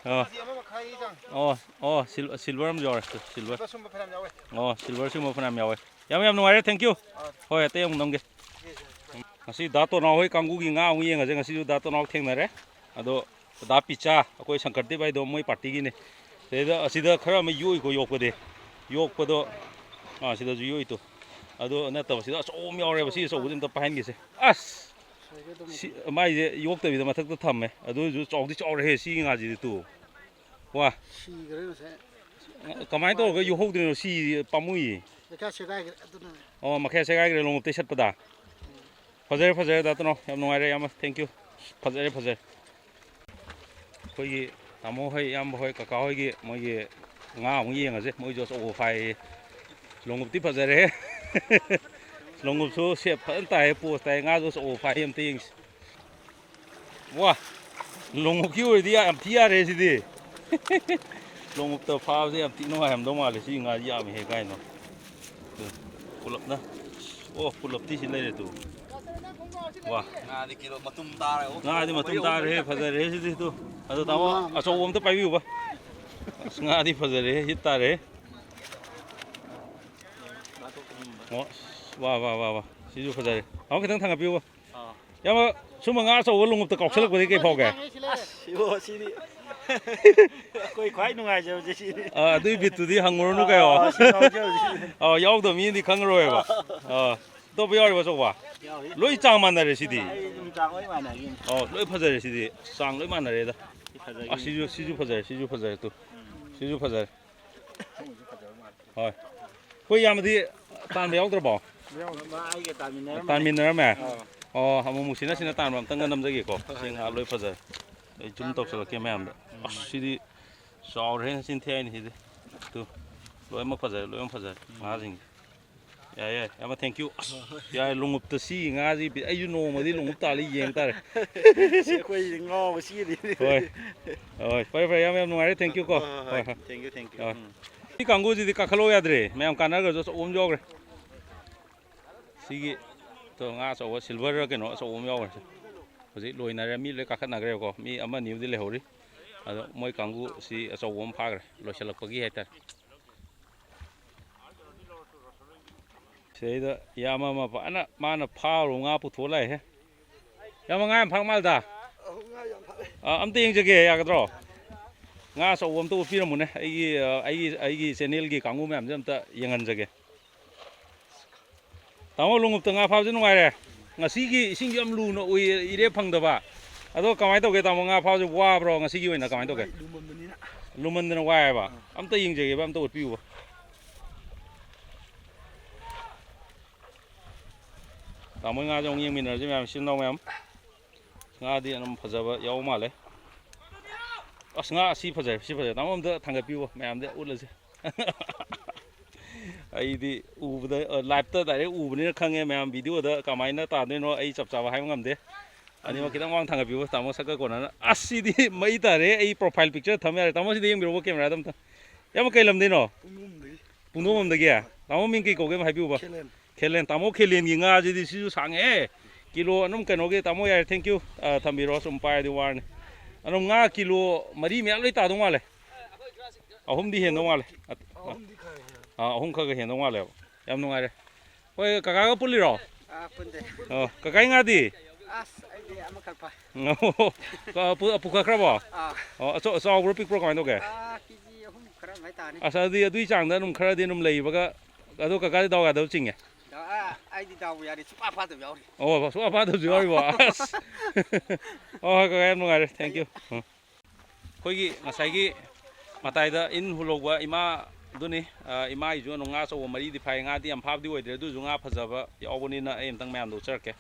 ꯑꯥ꯫ ꯀꯦꯖꯤ ꯑꯃ ꯃꯈꯥꯏꯒꯤ ꯆꯥꯡ꯫ ꯑꯣ, ꯑꯣ, ꯁꯤꯜ-, ꯁꯤꯜꯚꯔ ꯑꯃꯁꯨ ꯌꯥꯎꯔꯦ꯫ ꯁꯤꯜꯚꯔ꯫ ꯁꯤꯜꯚꯔ ꯁꯨꯝꯕ ꯐꯅꯌꯥꯝ ꯌꯥꯎꯋꯦ꯫ ꯑꯣ, ꯁꯤꯜꯚꯔ ꯁꯤꯒꯨꯝꯕ ꯐꯅꯌꯥꯝ ꯌꯥꯎꯋꯦ꯫ ꯌꯥꯝ, ꯌꯥꯝ ꯅꯨꯡꯉꯥꯏꯔꯦ, thank you꯫ ꯑꯥ꯫ ꯍꯣꯏ, ꯑꯇꯩ ꯑꯃꯨꯛ ꯅꯝꯒꯦ꯫ ꯉꯁꯤ ꯗꯥ ꯇꯣꯅꯥꯎ ꯍꯣꯏ ꯀꯥꯡꯕꯨꯒꯤ ꯉꯥ ꯑꯃꯨꯛ ꯌꯦꯡꯉꯁꯦ꯫ ꯉꯁꯤꯁꯨ ꯗꯥ ꯇꯣꯅꯥꯎ ꯊꯦꯡꯅꯔꯦ꯫ ꯑꯗꯣ ꯗꯥ ꯄꯤꯆꯥ, ꯑꯩꯈꯣꯏ ꯁꯪꯀꯔꯗꯤꯞ ꯍꯥꯏꯗꯣ, ꯃꯣꯏ ꯄꯥꯔꯇꯤꯒꯤꯅꯦ꯫ ꯁꯤꯗꯩꯗ, ꯑꯁꯤꯗ ꯈꯔ ꯑꯃ ꯌꯣꯛꯏꯀꯣ, ꯌꯣꯛꯄꯗꯤ꯫ ꯌꯣꯛꯄꯗꯣ, ꯑꯥ, ꯁꯤꯗꯁꯨ ꯌꯣꯛꯏꯗꯣ꯫ ꯑꯗꯣ ꯅꯠꯇꯕ, ꯁꯤꯗ ꯑꯆꯧꯕ ꯑꯃ ꯌꯥꯎꯔꯦꯕ꯫ ꯁꯤ ꯑꯆꯧꯕꯁꯤ ꯑꯝꯇ ꯄꯥꯏꯍꯟꯒꯦꯁꯦ꯫ ꯑꯁ! ꯁꯤ, ꯃꯥꯏꯁꯦ ꯌꯣꯛꯇꯕꯤꯗ ꯃꯊꯛꯇ ꯊꯝꯃꯦ꯫ ꯑꯗꯨ ꯑꯣꯏꯔꯁꯨ ꯆꯥꯎꯗꯤ ꯆꯥꯎꯔꯦꯍꯦ, ꯁꯤꯒꯤ ꯉꯥꯁꯤꯗꯤ ꯇꯨ꯫ ꯋꯥ! ꯁꯤꯈ꯭ꯔꯦ ꯉꯁꯥꯏ꯫ ꯀꯃꯥꯏꯅ ꯇꯧꯔꯒ ꯌꯣꯛꯍꯧꯗ꯭ꯔꯤꯅꯣ? ꯁꯤ ꯄꯥꯝꯃꯨꯏꯌꯦ꯫ ꯃꯈꯥ ꯁꯦꯒꯥꯏꯈ꯭ꯔꯦ ꯑꯗꯨꯅꯅꯦ꯫ ꯑꯣ, ꯃꯈꯥ ꯁꯦꯒꯥꯏꯈ꯭ꯔꯦ, ꯂꯣꯡꯎꯞꯇꯩ ꯁꯠꯄꯗ꯫ ꯐꯖꯔꯦ, ꯐꯖꯔꯦ, ꯗꯥ ꯇꯅꯥꯎ꯫ ꯌꯥꯝ ꯅꯨꯡꯉꯥꯏꯔꯦ, ꯏꯌꯥꯝꯕ꯫ Thank you꯫ ꯐꯖꯔꯦ, ꯐꯖꯔꯦ꯫ ꯑꯩꯈꯣꯏꯒꯤ ꯇꯥꯃꯣ ꯍꯣꯏ, ꯏꯌꯥꯝꯕ ꯍꯣꯏ, ꯀꯀꯥ ꯍꯣꯏꯒꯤ ꯃꯣꯏꯒꯤ ꯉꯥ ꯑꯃꯨꯛ ꯌꯦꯡꯉꯁꯦ꯫ ꯃꯣꯏꯁꯨ ꯑꯆꯧꯕ ꯐꯥꯏꯌꯦ꯫ ꯂꯣꯡꯎꯞꯇꯤ ꯐꯖꯔꯦꯍꯦ꯫ ꯂꯣꯡꯎꯞꯁꯨ ꯁꯦꯞ ꯐꯖꯅ ꯇꯥꯏꯌꯦ, ꯄꯣꯁ ꯇꯥꯏꯌꯦ꯫ ꯉꯥꯁꯨ ꯑꯆꯧꯕ ꯐꯥꯏꯌꯦ, ꯑꯝꯇ ꯌꯦꯡꯁꯤ꯫ ꯋꯥ! ꯂꯣꯡꯎꯞꯀꯤ ꯑꯣꯏꯔꯗꯤ ꯌꯥꯝ ꯊꯤ ꯌꯥꯔꯦ ꯁꯤꯗꯤ꯫ ꯂꯣꯡꯎꯞꯇ ꯐꯥꯕꯁꯦ ꯌꯥꯝ ꯊꯤ ꯅꯨꯡꯉꯥꯏꯔꯝꯗꯧ ꯃꯥꯜꯂꯦ꯫ ꯁꯤ ꯉꯥꯁꯤ ꯌꯥꯝꯃꯤꯍꯦ ꯀꯥꯏꯅꯣ꯫ ꯄꯨꯂꯞꯅ꯫ ꯑꯣ, ꯄꯨꯂꯞꯇꯤ ꯁꯤ ꯂꯩꯔꯦ ꯇꯨ꯫ ꯋꯥ꯫ ꯉꯥꯗꯤ ꯀꯤꯂꯣ ꯃꯇꯨꯝ ꯇꯥꯔꯦ꯫ ꯉꯥꯗꯤ ꯃꯇꯨꯝ ꯇꯥꯔꯦꯍꯦ, ꯐꯖꯔꯦꯍꯦ ꯁꯤꯗꯤ ꯇꯨ꯫ ꯑꯗꯣ ꯇꯥꯃꯣ, ꯑꯆꯧꯕ ꯑꯝꯇ ꯄꯥꯏꯕꯤꯌꯨꯕ꯫ ꯑꯁ, ꯉꯥꯗꯤ ꯐꯖꯔꯦꯍꯦ, ꯍꯤꯠ ꯇꯥꯔꯦꯍꯦ꯫ ꯑꯣ, ꯋꯥ, ꯋꯥ, ꯋꯥ, ꯋꯥ꯫ ꯁꯤꯁꯨ ꯐꯖꯔꯦ꯫ ꯇꯥꯃꯣ, ꯈꯤꯇꯪ ꯊꯥꯡꯒꯠꯄꯤꯌꯨꯕ꯫ ꯑꯥ꯫ ꯏꯌꯥꯝꯕ, ꯁꯨꯝꯕ ꯉꯥ ꯑꯆꯧꯕ ꯂꯣꯡꯎꯞꯇ ꯀꯥꯎꯁꯜꯂꯛꯄꯗꯤ ꯀꯩ ꯐꯥꯎꯒꯦ? ꯑꯁ, ꯏꯕꯣ, ꯁꯤꯗꯤ ꯑꯩꯈꯣꯏ ꯈ꯭ꯋꯥꯏ ꯅꯨꯡꯉꯥꯏꯖꯕꯁꯦ ꯁꯤꯅꯤ꯫ ꯑꯥ, ꯑꯗꯨꯏ ꯕꯤꯠꯇꯨꯗꯤ ꯍꯪꯉꯨꯔꯅꯨ ꯀꯩꯅꯣ꯫ ꯑꯥ, ꯁꯤ ꯉꯥꯎꯖꯕꯁꯤꯅꯤ꯫ ꯑꯥ, ꯌꯥꯎꯗꯕ ꯃꯤꯅꯗꯤ ꯈꯪꯉꯔꯣꯏꯕ꯫ ꯑꯥ꯫ ꯑꯇꯣꯞꯄ ꯌꯥꯎꯔꯤꯕ ꯑꯆꯧꯕ? ꯌꯥꯎꯔꯤ꯫ ꯂꯣꯏ ꯆꯥꯡ ꯃꯥꯟꯅꯔꯦ ꯁꯤꯗꯤ꯫ ꯑꯩ ꯑꯗꯨꯝ ꯆꯥꯡ ꯂꯣꯏ ꯃꯥꯟꯅꯔꯤ꯫ ꯑꯣ, ꯂꯣꯏ ꯐꯖꯔꯦ ꯁꯤꯗꯤ꯫ ꯆꯥꯡ ꯂꯣꯏ ꯃꯥꯟꯅꯔꯦꯗ꯫ ꯁꯤ ꯐꯖꯔꯦ꯫ ꯑꯁ, ꯁꯤꯁꯨ, ꯁꯤꯁꯨ ꯐꯖꯔꯦ, ꯁꯤꯁꯨ ꯐꯖꯔꯦ ꯇꯨ꯫ ꯁꯤꯁꯨ ꯐꯖꯔꯦ꯫ ꯍꯣꯏ꯫ ꯑꯩꯈꯣꯏ ꯏꯌꯥꯝꯕꯗꯤ ꯇꯥꯟꯕ ꯌꯥꯎꯗ꯭ꯔꯕꯣ? ꯃꯥ ꯑꯩꯒ ꯇꯥꯟꯃꯤꯟꯅꯔꯝꯕꯅꯦ꯫ ꯇꯥꯟꯃꯤꯟꯅꯔꯝꯃꯦ? ꯑꯥ꯫ ꯑꯣ, ꯑꯃꯨꯛ ꯑꯃꯨꯛ ꯁꯤꯅ ꯁꯤꯅ ꯇꯥꯟꯕ ꯑꯝꯇꯪꯒ ꯅꯝꯖꯒꯦꯀꯣ꯫ ꯁꯤ ꯉꯥ ꯂꯣꯏ ꯐꯖꯔꯦ꯫ ꯑꯩ ꯖꯨꯝ ꯇꯧꯁꯜꯂꯛꯀꯦ ꯃꯌꯥꯝꯗ꯫ ꯑꯁ, ꯁꯤꯗꯤ ꯆꯥꯎꯔꯦꯍꯦ, ꯅꯆꯤꯟ ꯊꯤ ꯍꯥꯏꯅꯤ ꯁꯤꯗꯤ꯫ ꯇꯨ, ꯂꯣꯏꯅꯃꯛ ꯐꯖꯔꯦ, ꯂꯣꯏꯅꯃꯛ ꯐꯖꯔꯦ ꯉꯥꯁꯤꯡꯁꯦ꯫ ꯌꯥꯏ, ꯌꯥꯏ꯫ ꯏꯌꯥꯝꯕ, thank you꯫ ꯑꯁ, ꯌꯥꯏ, ꯂꯣꯡꯎꯞꯇ ꯁꯤ ꯉꯥꯁꯤ ꯕꯤ-, ꯑꯩꯁꯨ ꯅꯣꯡꯃꯗꯤ ꯂꯣꯡꯎꯞ ꯇꯥꯜꯂ ꯌꯦꯡ ꯇꯥꯔꯦ꯫ ꯁꯤ ꯑꯩꯈꯣꯏ ꯉꯥꯎꯕ ꯆꯦꯜꯂꯤꯅꯤ꯫ ꯍꯣꯏ꯫ ꯍꯣꯏ, ꯐꯔꯦ, ꯐꯔꯦ, ꯏꯌꯥꯝꯕ, ꯌꯥꯝ ꯅꯨꯡꯉꯥꯏꯔꯦ꯫ Thank you ꯀꯣ꯫ ꯍꯣꯏ, ꯍꯣꯏ, ꯍꯣꯏ, ꯍꯣꯏ꯫ Thank you, thank you꯫ ꯑꯥ꯫ ꯎꯝ꯫ ꯁꯤ ꯀꯥꯡꯕꯨꯁꯤꯗꯤ ꯀꯥꯈꯠꯂꯛꯑꯣ ꯌꯥꯗ꯭ꯔꯦ꯫ ꯃꯌꯥꯝ ꯀꯥꯟꯅꯈ꯭ꯔꯁꯨ ꯑꯆꯧꯕ ꯑꯃ ꯌꯥꯎꯈ꯭ꯔꯦ꯫ ꯁꯤꯒꯤ ꯇꯣ ꯉꯥ ꯑꯆꯧꯕ, silver ꯔ ꯀꯩꯅꯣ ꯑꯆꯧꯕ ꯑꯃ ꯌꯥꯎꯈ꯭ꯔꯦ꯫ ꯍꯧꯖꯤꯛ ꯂꯣꯏꯅꯔꯦ, ꯃꯤ ꯂꯣꯏ ꯀꯥꯈꯠꯅꯈ꯭ꯔꯦꯕꯀꯣ꯫ ꯃꯤ ꯑꯃ ꯑꯅꯤꯕꯨꯗꯤ ꯂꯩꯍꯧꯔꯤ꯫ ꯑꯗꯣ ꯃꯣꯏ ꯀꯥꯡꯕꯨ ꯁꯤ ꯑꯆꯧꯕ ꯑꯃ ꯐꯥꯈ꯭ꯔꯦ, ꯂꯣꯏꯁꯤꯜꯂꯛꯄꯒꯤ ꯍꯥꯏꯇꯥꯔꯦ꯫ ꯁꯤꯗꯩꯗ ꯏꯌꯥꯝꯕ ꯑꯃ ꯐꯖꯅ ꯃꯥꯅ ꯐꯥꯔꯨ ꯉꯥ ꯄꯨꯊꯣꯛꯑ ꯂꯥꯛꯑꯦꯍꯦ꯫ ꯏꯌꯥꯝꯕ, ꯉꯥ ꯌꯥꯝ ꯐꯥ ꯃꯥꯜꯂꯤꯗ꯫ ꯑꯧ, ꯉꯥ ꯌꯥꯝ ꯐꯥꯔꯦ꯫ ꯑꯥ, ꯑꯝꯇ ꯌꯦꯡꯖꯒꯦ, ꯌꯥꯒꯗ꯭ꯔꯣ? ꯉꯥ ꯑꯆꯧꯕ ꯑꯝꯇ ꯎꯠꯄꯤꯔꯝꯃꯨꯅꯦ꯫ ꯑꯩꯒꯤ, ꯑꯥ, ꯑꯩꯒꯤ, ꯑꯩꯒꯤ channel ꯒꯤ ꯀꯥꯡꯕꯨ ꯃꯌꯥꯝꯁꯦ ꯑꯝꯇ ꯌꯦꯡꯍꯟꯖꯒꯦ꯫ ꯇꯥꯃꯣ, ꯂꯣꯡꯎꯞꯇ ꯉꯥ ꯐꯥꯕꯁꯦ ꯅꯨꯡꯉꯥꯏꯔꯦ꯫ ꯉꯁꯤꯒꯤ ꯏꯁꯤꯡꯁꯨ ꯌꯥꯝ ꯂꯨꯅ ꯎꯏ, ꯏꯔꯦꯞ ꯐꯪꯗꯕ꯫ ꯑꯗꯣ ꯀꯃꯥꯏꯅ ꯇꯧꯒꯦ, ꯇꯥꯃꯣ? ꯉꯥ ꯐꯥꯕꯁꯦ ꯋꯥꯕ꯭ꯔꯣ ꯉꯁꯤꯒꯤ ꯑꯣꯏꯅ? ꯀꯃꯥꯏꯅ ꯇꯧꯒꯦ? ꯂꯨꯃꯟꯕꯅꯤꯅ꯫ ꯂꯨꯃꯟꯗꯅ ꯋꯥꯏꯑꯦꯕ꯫ ꯑꯥ꯫ ꯑꯝꯇ ꯌꯦꯡꯖꯒꯦꯕ, ꯑꯝꯇ ꯎꯠꯄꯤꯌꯨꯕ꯫ ꯇꯥꯃꯣ ꯉꯥꯁꯦ ꯑꯃꯨꯛ ꯌꯦꯡꯃꯤꯟꯅꯔꯁꯤ ꯃꯌꯥꯝ, ꯏꯆꯤꯟ ꯏꯅꯥꯎ ꯃꯌꯥꯝ꯫ ꯉꯥꯗꯤ ꯑꯗꯨꯝ ꯐꯖꯕ ꯌꯥꯎ ꯃꯥꯜꯂꯦ꯫ ꯑꯁ, ꯉꯥ ꯑꯁꯤ ꯐꯖꯔꯦ, ꯁꯤ ꯐꯖꯔꯦ꯫ ꯇꯥꯃꯣ ꯑꯝꯇ ꯊꯥꯡꯒꯠꯄꯤꯌꯨ, ꯃꯌꯥꯝꯗ ꯎꯠꯂꯁꯦ꯫ ꯑꯩꯗꯤ ꯎꯕꯗ, ꯑ, live ꯇ direct ꯎꯕꯅꯤꯅ ꯈꯪꯉꯦ ꯃꯌꯥꯝ, video ꯗ ꯀꯃꯥꯏꯅ ꯇꯥꯗꯣꯏꯅꯣ ꯑꯩ ꯆꯞ ꯆꯥꯕ ꯍꯥꯏꯕ ꯉꯝꯗꯦ꯫ ꯑꯅꯤꯃꯛ ꯈꯤꯇꯪ ꯃꯃꯥꯡ ꯊꯥꯡꯒꯠꯄꯤꯌꯨ, ꯇꯥꯃꯣ ꯁꯛꯀ ꯀꯣꯟꯅꯅ꯫ ꯑꯁ, ꯁꯤꯗꯤ ꯃꯩ ꯇꯥꯔꯦ, ꯑꯩ profile picture ꯊꯝ ꯌꯥꯔꯦ꯫ ꯇꯥꯃꯣ, ꯁꯤꯗ ꯌꯦꯡꯕꯤꯔꯛꯎ camera ꯗ ꯑꯝꯇ꯫ ꯏꯌꯥꯝꯕ, ꯀꯩ ꯂꯝꯗꯩꯅꯣ? ꯄꯨꯡꯗꯣꯡꯕꯝꯗꯒꯤ꯫ ꯄꯨꯡꯗꯣꯡꯕꯝꯗꯒꯤ? ꯇꯥꯃꯣ ꯃꯤꯡ ꯀꯩ ꯀꯧꯒꯦ ꯑꯃ ꯍꯥꯏꯕꯤꯌꯨꯕ꯫ ꯈꯦꯂꯦꯟ꯫ ꯈꯦꯂꯦꯟ꯫ ꯇꯥꯃꯣ ꯈꯦꯂꯦꯟꯒꯤ ꯉꯥꯁꯤꯗꯤ ꯁꯤꯁꯨ ꯁꯥꯡꯉꯦꯍꯦ꯫ ꯀꯤꯂꯣ ꯑꯗꯨꯝ ꯀꯩꯅꯣꯒꯤ, ꯇꯥꯃꯣ ꯌꯥꯔꯦ, thank you꯫ ꯑ, ꯊꯝꯕꯤꯔꯣ, ꯁꯨꯝ ꯄꯥꯏꯔꯗꯤ ꯋꯥꯔꯅꯤ꯫ ꯑꯗꯨꯝ ꯉꯥ ꯀꯤꯂꯣ ꯃꯔꯤ ꯃꯌꯥ ꯂꯣꯏ ꯇꯥꯗꯧ ꯃꯥꯜꯂꯦ꯫ ꯑꯍꯨꯝꯗꯤ ꯍꯦꯟꯗꯧ ꯃꯥꯜꯂꯦ꯫ ꯑ, ꯑ, ꯑꯍꯨꯝꯗꯤ ꯈꯔ ꯍꯦꯜꯂꯦ꯫ ꯑ, ꯑꯍꯨꯝ ꯈꯔ ꯈꯔ ꯍꯦꯟꯗꯧ ꯃꯥꯜꯂꯦꯕ꯫ ꯌꯥꯝ ꯅꯨꯡꯉꯥꯏꯔꯦ꯫ ꯍꯣꯏ, ꯀꯀꯥꯒ ꯄꯨꯜꯂꯤꯔꯣ? ꯑꯥ, ꯄꯨꯟꯗꯦ꯫ ꯑꯣ, ꯀꯀꯥꯒꯤ ꯉꯥꯗꯤ? ꯑꯁ, ꯑꯩꯗꯤ ꯑꯃꯈꯛ ꯐꯥꯏ꯫ ꯑꯣ, ꯀ-, ꯄꯨ-, ꯄꯨꯈꯠꯈ꯭ꯔꯕꯣ? ꯑꯥ꯫ ꯑꯣ, ꯑꯆꯧ-, ꯆꯥꯎꯕ꯭ꯔꯣ ꯄꯤꯛꯄ꯭ꯔꯣ ꯀꯃꯥꯏꯅ ꯇꯧꯒꯦ? ꯑꯥ, ꯀꯦ ꯖꯤ ꯑꯍꯨꯝ ꯈꯔ ꯑꯗꯨꯃꯥꯏ ꯇꯥꯅꯤ꯫ ꯑꯁ, ꯑꯗꯨꯗꯤ ꯑꯗꯨꯒꯤ ꯆꯥꯡꯗ ꯑꯗꯨꯝ ꯈꯔꯗꯤ ꯑꯗꯨꯝ ꯂꯩꯕꯒ, ꯑꯗꯣ ꯀꯀꯥꯗꯤ ꯗꯥꯎ ꯌꯥꯗꯕ ꯆꯤꯡꯉꯦ꯫ ꯑꯥ, ꯑꯩꯗꯤ ꯗꯥꯎ ꯌꯥꯗꯦ, ꯁꯨꯡꯐꯥ ꯐꯥꯗꯕ ꯌꯥꯎꯔꯤ꯫ ꯑꯣ, ꯁꯨꯡꯐꯥ ꯐꯥꯗꯕꯁꯨ ꯌꯥꯎꯔꯤꯕꯣ? ꯑꯁ꯫ ꯍꯣꯏ, ꯍꯣꯏ, ꯀꯀꯥ, ꯌꯥꯝ ꯅꯨꯡꯉꯥꯏꯔꯦ꯫ Thank you꯫ ꯎꯝ꯫ ꯑꯩꯈꯣꯏꯒꯤ ꯉꯁꯥꯏꯒꯤ ꯃꯇꯥꯏꯗ ꯏꯟ ꯍꯨꯜꯍꯧꯕ ꯏꯃꯥꯗꯨꯅꯤ꯫ ꯑ, ꯏꯃꯥꯒꯤꯁꯨ ꯑꯗꯨꯝ ꯉꯥ ꯑꯆꯧꯕ ꯃꯔꯤꯗꯤ ꯐꯥꯏ꯫ ꯉꯥꯗꯤ ꯌꯥꯝ ꯐꯥꯕꯗꯤ ꯑꯣꯏꯗ꯭ꯔꯦ, ꯑꯗꯨꯁꯨ ꯉꯥ ꯐꯖꯕ ꯌꯥꯎꯕꯅꯤꯅ ꯑꯩ ꯑꯝꯇꯪ ꯃꯌꯥꯝꯗ ꯎꯠꯆꯔꯛꯀꯦ꯫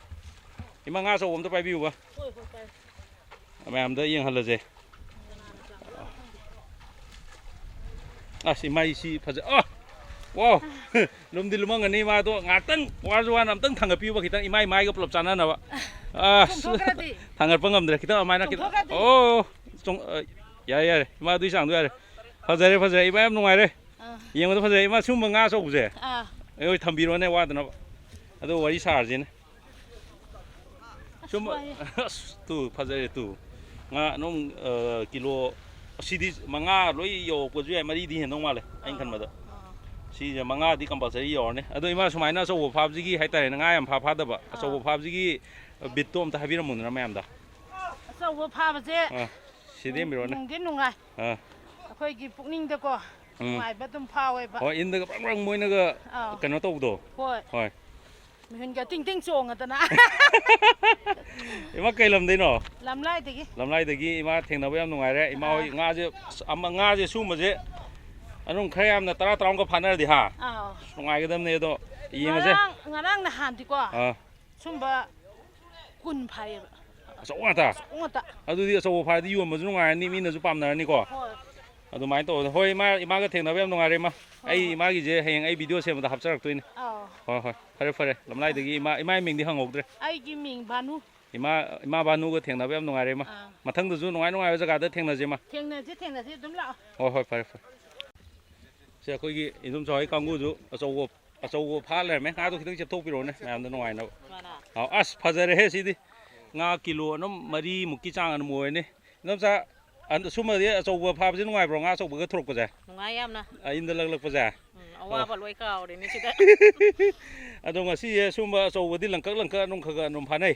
ꯏꯃꯥ, ꯉꯥ ꯑꯆꯧꯕ ꯑꯝꯇ ꯄꯥꯏꯕꯤꯌꯨꯕ꯫ ꯃꯌꯥꯝꯗ ꯌꯦꯡꯍꯜꯂꯁꯦ꯫ ꯑꯁ, ꯏꯃꯥꯏ, ꯁꯤ ꯐꯖ-, ꯑ! ꯋꯥꯎ! ꯂꯨꯝꯗꯤ ꯂꯨꯝꯃꯝꯒꯅꯤ ꯃꯥꯗꯣ꯫ ꯉꯥꯛꯇꯪ ꯋꯥꯔꯁꯨ ꯋꯥꯅ ꯑꯝꯇꯪ ꯊꯥꯡꯒꯠꯄꯤꯌꯨꯕ, ꯈꯤꯇꯪ ꯏꯃꯥꯏ ꯃꯥꯏꯒ ꯄꯨꯂꯞ ꯆꯥꯟꯅꯅꯕ꯫ ꯑꯁ! ꯆꯣꯡꯊꯣꯛꯈ꯭ꯔꯗꯤ? ꯊꯥꯡꯒꯠꯄ ꯉꯝꯗ꯭ꯔꯦ꯫ ꯈꯤꯇꯪ ꯑꯗꯨꯃꯥꯏꯅ ꯈꯤꯇꯪ, ꯆꯣꯡꯊꯣꯛꯈ꯭ꯔꯗꯤ? ꯑꯣ! ꯆꯣꯡ-, ꯑ, ꯌꯥꯔꯦ, ꯌꯥꯔꯦ꯫ ꯏꯃꯥ, ꯑꯗꯨꯏ ꯆꯥꯡꯗꯣ ꯌꯥꯔꯦ꯫ ꯐꯖꯔꯦ, ꯐꯖꯔꯦ꯫ ꯏꯃꯥ, ꯌꯥꯝ ꯅꯨꯡꯉꯥꯏꯔꯦ꯫ ꯑꯥ꯫ ꯌꯦꯡꯕꯗ ꯐꯖꯔꯦ꯫ ꯏꯃꯥ, ꯁꯨꯝꯕ ꯉꯥ ꯑꯆꯧꯕꯁꯦ꯫ ꯑꯥ꯫ ꯑꯩ ꯍꯣꯏ ꯊꯝꯕꯤꯔꯣꯅꯦ, ꯋꯥꯗꯅꯕ꯫ ꯑꯗꯣ ꯋꯥꯔꯤ ꯁꯥꯔꯁꯤꯅꯦ꯫ ꯁꯨꯝ, ꯋꯥꯏꯌꯦ꯫ ꯑꯁ, ꯇꯨ, ꯐꯖꯔꯦ ꯇꯨ꯫ ꯉꯥ ꯑꯗꯨꯝ, ꯑ, ꯀꯤꯂꯣ, ꯑꯁꯤꯗꯤ ꯃꯉꯥ ꯂꯣꯏ ꯌꯧꯔꯛꯄꯁꯨ ꯌꯥꯏ, ꯃꯔꯤꯗꯤ ꯍꯦꯟꯗꯧ ꯃꯥꯜꯂꯦ, ꯑꯩꯅ ꯈꯟꯕꯗ꯫ ꯑꯥ꯫ ꯁꯤꯁꯦ ꯃꯉꯥꯗꯤ compulsory ꯌꯧꯔꯅꯤ꯫ ꯑꯗꯣ ꯏꯃꯥ, ꯁꯨꯃꯥꯏꯅ ꯑꯆꯧꯕ ꯐꯥꯕꯁꯤꯒꯤ ꯍꯥꯏꯇꯥꯔꯦꯅꯦ, ꯉꯥ ꯌꯥꯝ ꯐꯥ ꯐꯥꯗꯕ, ꯑꯆꯧꯕ ꯑꯥ꯫ ꯐꯥꯕꯁꯤꯒꯤ ꯕꯤꯠꯇꯣ ꯑꯝꯇ ꯍꯥꯏꯕꯤꯔꯝꯃꯨꯗꯅ ꯃꯌꯥꯝꯗ꯫ ꯑꯆꯧꯕ ꯐꯥꯕꯁꯦ ꯑꯥ, ꯁꯤꯗꯤ ꯌꯦꯡꯕꯤꯔꯣꯅꯦ꯫ ꯅꯨꯡꯗꯤ ꯅꯨꯡꯉꯥꯏ꯫ ꯑꯥ꯫ ꯑꯩꯈꯣꯏꯒꯤ ꯄꯨꯛꯅꯤꯡꯗꯀꯣ ꯎꯝ꯫ ꯅꯨꯡꯉꯥꯏꯕ ꯑꯗꯨꯝ ꯐꯥꯎꯋꯦꯕ꯫ ꯍꯣꯏ, ꯏꯟꯗꯒ ꯕ꯭ꯔꯪ ꯕ꯭ꯔꯪ ꯃꯣꯏꯅꯒ ꯑꯥꯎ꯫ ꯀꯩꯅꯣ ꯇꯧꯕꯗꯣ꯫ ꯍꯣꯏ꯫ ꯍꯣꯏ꯫ ꯃꯤꯍꯨꯟꯒ ꯇꯤꯡ ꯇꯤꯡ ꯆꯣꯡꯉꯗꯅ꯫ ꯏꯃꯥ, ꯀꯩ ꯂꯝꯗꯩꯅꯣ? ꯂꯝꯂꯥꯏꯗꯒꯤ꯫ ꯂꯝꯂꯥꯏꯗꯒꯤ꯫ ꯏꯃꯥ, ꯊꯦꯡꯅꯕ ꯌꯥꯝ ꯅꯨꯡꯉꯥꯏꯔꯦ꯫ ꯏꯃꯥ ꯍꯣꯏ ꯑꯥ꯫ ꯉꯥꯁꯦ, ꯑꯁ, ꯑꯃ, ꯉꯥꯁꯦ ꯁꯤꯒꯨꯝꯕꯁꯦ ꯑꯗꯨꯝ ꯈꯔ ꯌꯥꯝꯅ ꯇꯔꯥ, ꯇꯔꯥꯃꯉꯥꯒ ꯐꯥꯅꯔꯗꯤ, ꯍꯥ? ꯑꯥꯎ꯫ ꯑꯁ, ꯅꯨꯡꯉꯥꯏꯒꯗꯕꯅꯦ ꯑꯗꯣ꯫ ꯌꯦꯡꯉꯁꯦ꯫ ꯉꯔꯥꯡ, ꯉꯔꯥꯡ ꯅꯍꯥꯟꯗꯤꯀꯣ, ꯑꯥ꯫ ꯁꯨꯝꯕ ꯀꯨꯟ ꯐꯥꯏꯌꯦꯕ꯫ ꯑꯆꯧꯕ ꯉꯥꯛꯇ? ꯑꯆꯧꯕ ꯉꯥꯛꯇ꯫ ꯑꯗꯨꯗꯤ ꯑꯆꯧꯕ ꯐꯥꯔꯗꯤ ꯌꯣꯟꯕꯁꯨ ꯅꯨꯡꯉꯥꯏꯔꯅꯤ, ꯃꯤꯅꯁꯨ ꯄꯥꯝꯅꯔꯅꯤꯀꯣ꯫ ꯍꯣꯏ꯫ ꯑꯗꯨꯃꯥꯏꯅ ꯇꯧꯕꯗ꯫ ꯍꯣꯏ, ꯏꯃꯥ, ꯏꯃꯥꯒ ꯊꯦꯡꯅꯕ ꯌꯥꯝ ꯅꯨꯡꯉꯥꯏꯔꯦ, ꯏꯃꯥ꯫ ꯍꯣꯏ, ꯑꯩ ꯍꯣꯏ꯫ ꯏꯃꯥꯒꯤꯁꯦ ꯍꯌꯦꯡ ꯑꯩ video ꯁꯦꯝꯕꯗ ꯍꯥꯞꯆꯔꯛꯇꯣꯏꯅꯦ꯫ ꯑꯥꯎ꯫ ꯍꯣꯏ, ꯍꯣꯏ꯫ ꯐꯔꯦ, ꯐꯔꯦ꯫ ꯂꯝꯂꯥꯏꯗꯒꯤ ꯏꯃꯥ, ꯏꯃꯥꯒꯤ ꯃꯤꯡꯗꯤ ꯍꯪꯍꯧꯗ꯭ꯔꯦ꯫ ꯑꯩꯒꯤ ꯃꯤꯡ ꯚꯥꯅꯨ꯫ ꯏꯃꯥ, ꯏꯃꯥ ꯚꯥꯅꯨꯒ ꯊꯦꯡꯅꯕ ꯌꯥꯝ ꯅꯨꯡꯉꯥꯏꯔꯦ, ꯏꯃꯥ꯫ ꯑꯥ꯫ ꯃꯊꯪꯗꯁꯨ ꯅꯨꯡꯉꯥꯏ ꯅꯨꯡꯉꯥꯏꯕ ꯖꯒꯥꯗ ꯊꯦꯡꯅꯁꯦ, ꯏꯃꯥ꯫ ꯊꯦꯡꯅꯁꯤ, ꯊꯦꯡꯅꯁꯤ, ꯑꯗꯨꯝ ꯂꯥꯛꯑꯣ꯫ ꯍꯣꯏ, ꯍꯣꯏ, ꯐꯔꯦ, ꯐꯔꯦ꯫ ꯁꯦ, ꯑꯩꯈꯣꯏꯒꯤ ꯏꯟꯗꯣꯝꯆꯥ ꯍꯣꯏ ꯀꯥꯡꯕꯨꯁꯨ ꯑꯆꯧꯕ, ꯑꯆꯧꯕ ꯐꯥ ꯂꯩꯔꯝꯃꯦ꯫ ꯉꯥꯗꯣ ꯈꯤꯇꯪ ꯆꯦꯞꯊꯣꯛꯄꯤꯔꯛꯑꯣꯅꯦ, ꯃꯌꯥꯝꯗ ꯅꯨꯡꯉꯥꯏꯅꯕ꯫ ꯃꯥꯅ꯫ ꯑꯥꯎ, ꯑꯁ, ꯐꯖꯔꯦꯍꯦ ꯁꯤꯗꯤ꯫ ꯉꯥ ꯀꯤꯂꯣ ꯑꯗꯨꯝ ꯃꯔꯤꯃꯨꯛꯀꯤ ꯆꯥꯡ ꯑꯗꯨꯝ ꯑꯣꯏꯔꯅꯤ꯫ ꯏꯟꯗꯣꯝꯆꯥ, ꯑꯟ-, ꯁꯨꯝꯕꯗꯤ ꯑꯆꯧꯕ ꯐꯥꯕꯁꯤ ꯅꯨꯡꯉꯥꯏꯕ꯭ꯔꯣ, ꯉꯥ ꯑꯆꯧꯕꯒ ꯊꯣꯔꯛꯄꯁꯦ? ꯅꯨꯡꯉꯥꯏ ꯌꯥꯝꯅ꯫ ꯑ, ꯏꯟꯗ ꯂꯛꯂꯛꯄꯁꯦ? ꯎꯝ, ꯑꯋꯥꯕ ꯑꯣ꯫ ꯂꯣꯏ ꯀꯥꯎꯔꯦꯅꯦ ꯁꯤꯗ꯫ ꯑꯗꯣ ꯉꯁꯤꯁꯦ ꯁꯨꯝꯕ ꯑꯆꯧꯕꯗꯤ ꯂꯪꯀꯛ ꯂꯪꯀꯛ ꯑꯗꯨꯝ ꯈꯔ ꯈꯔ ꯑꯗꯨꯝ ꯐꯥꯅꯩ꯫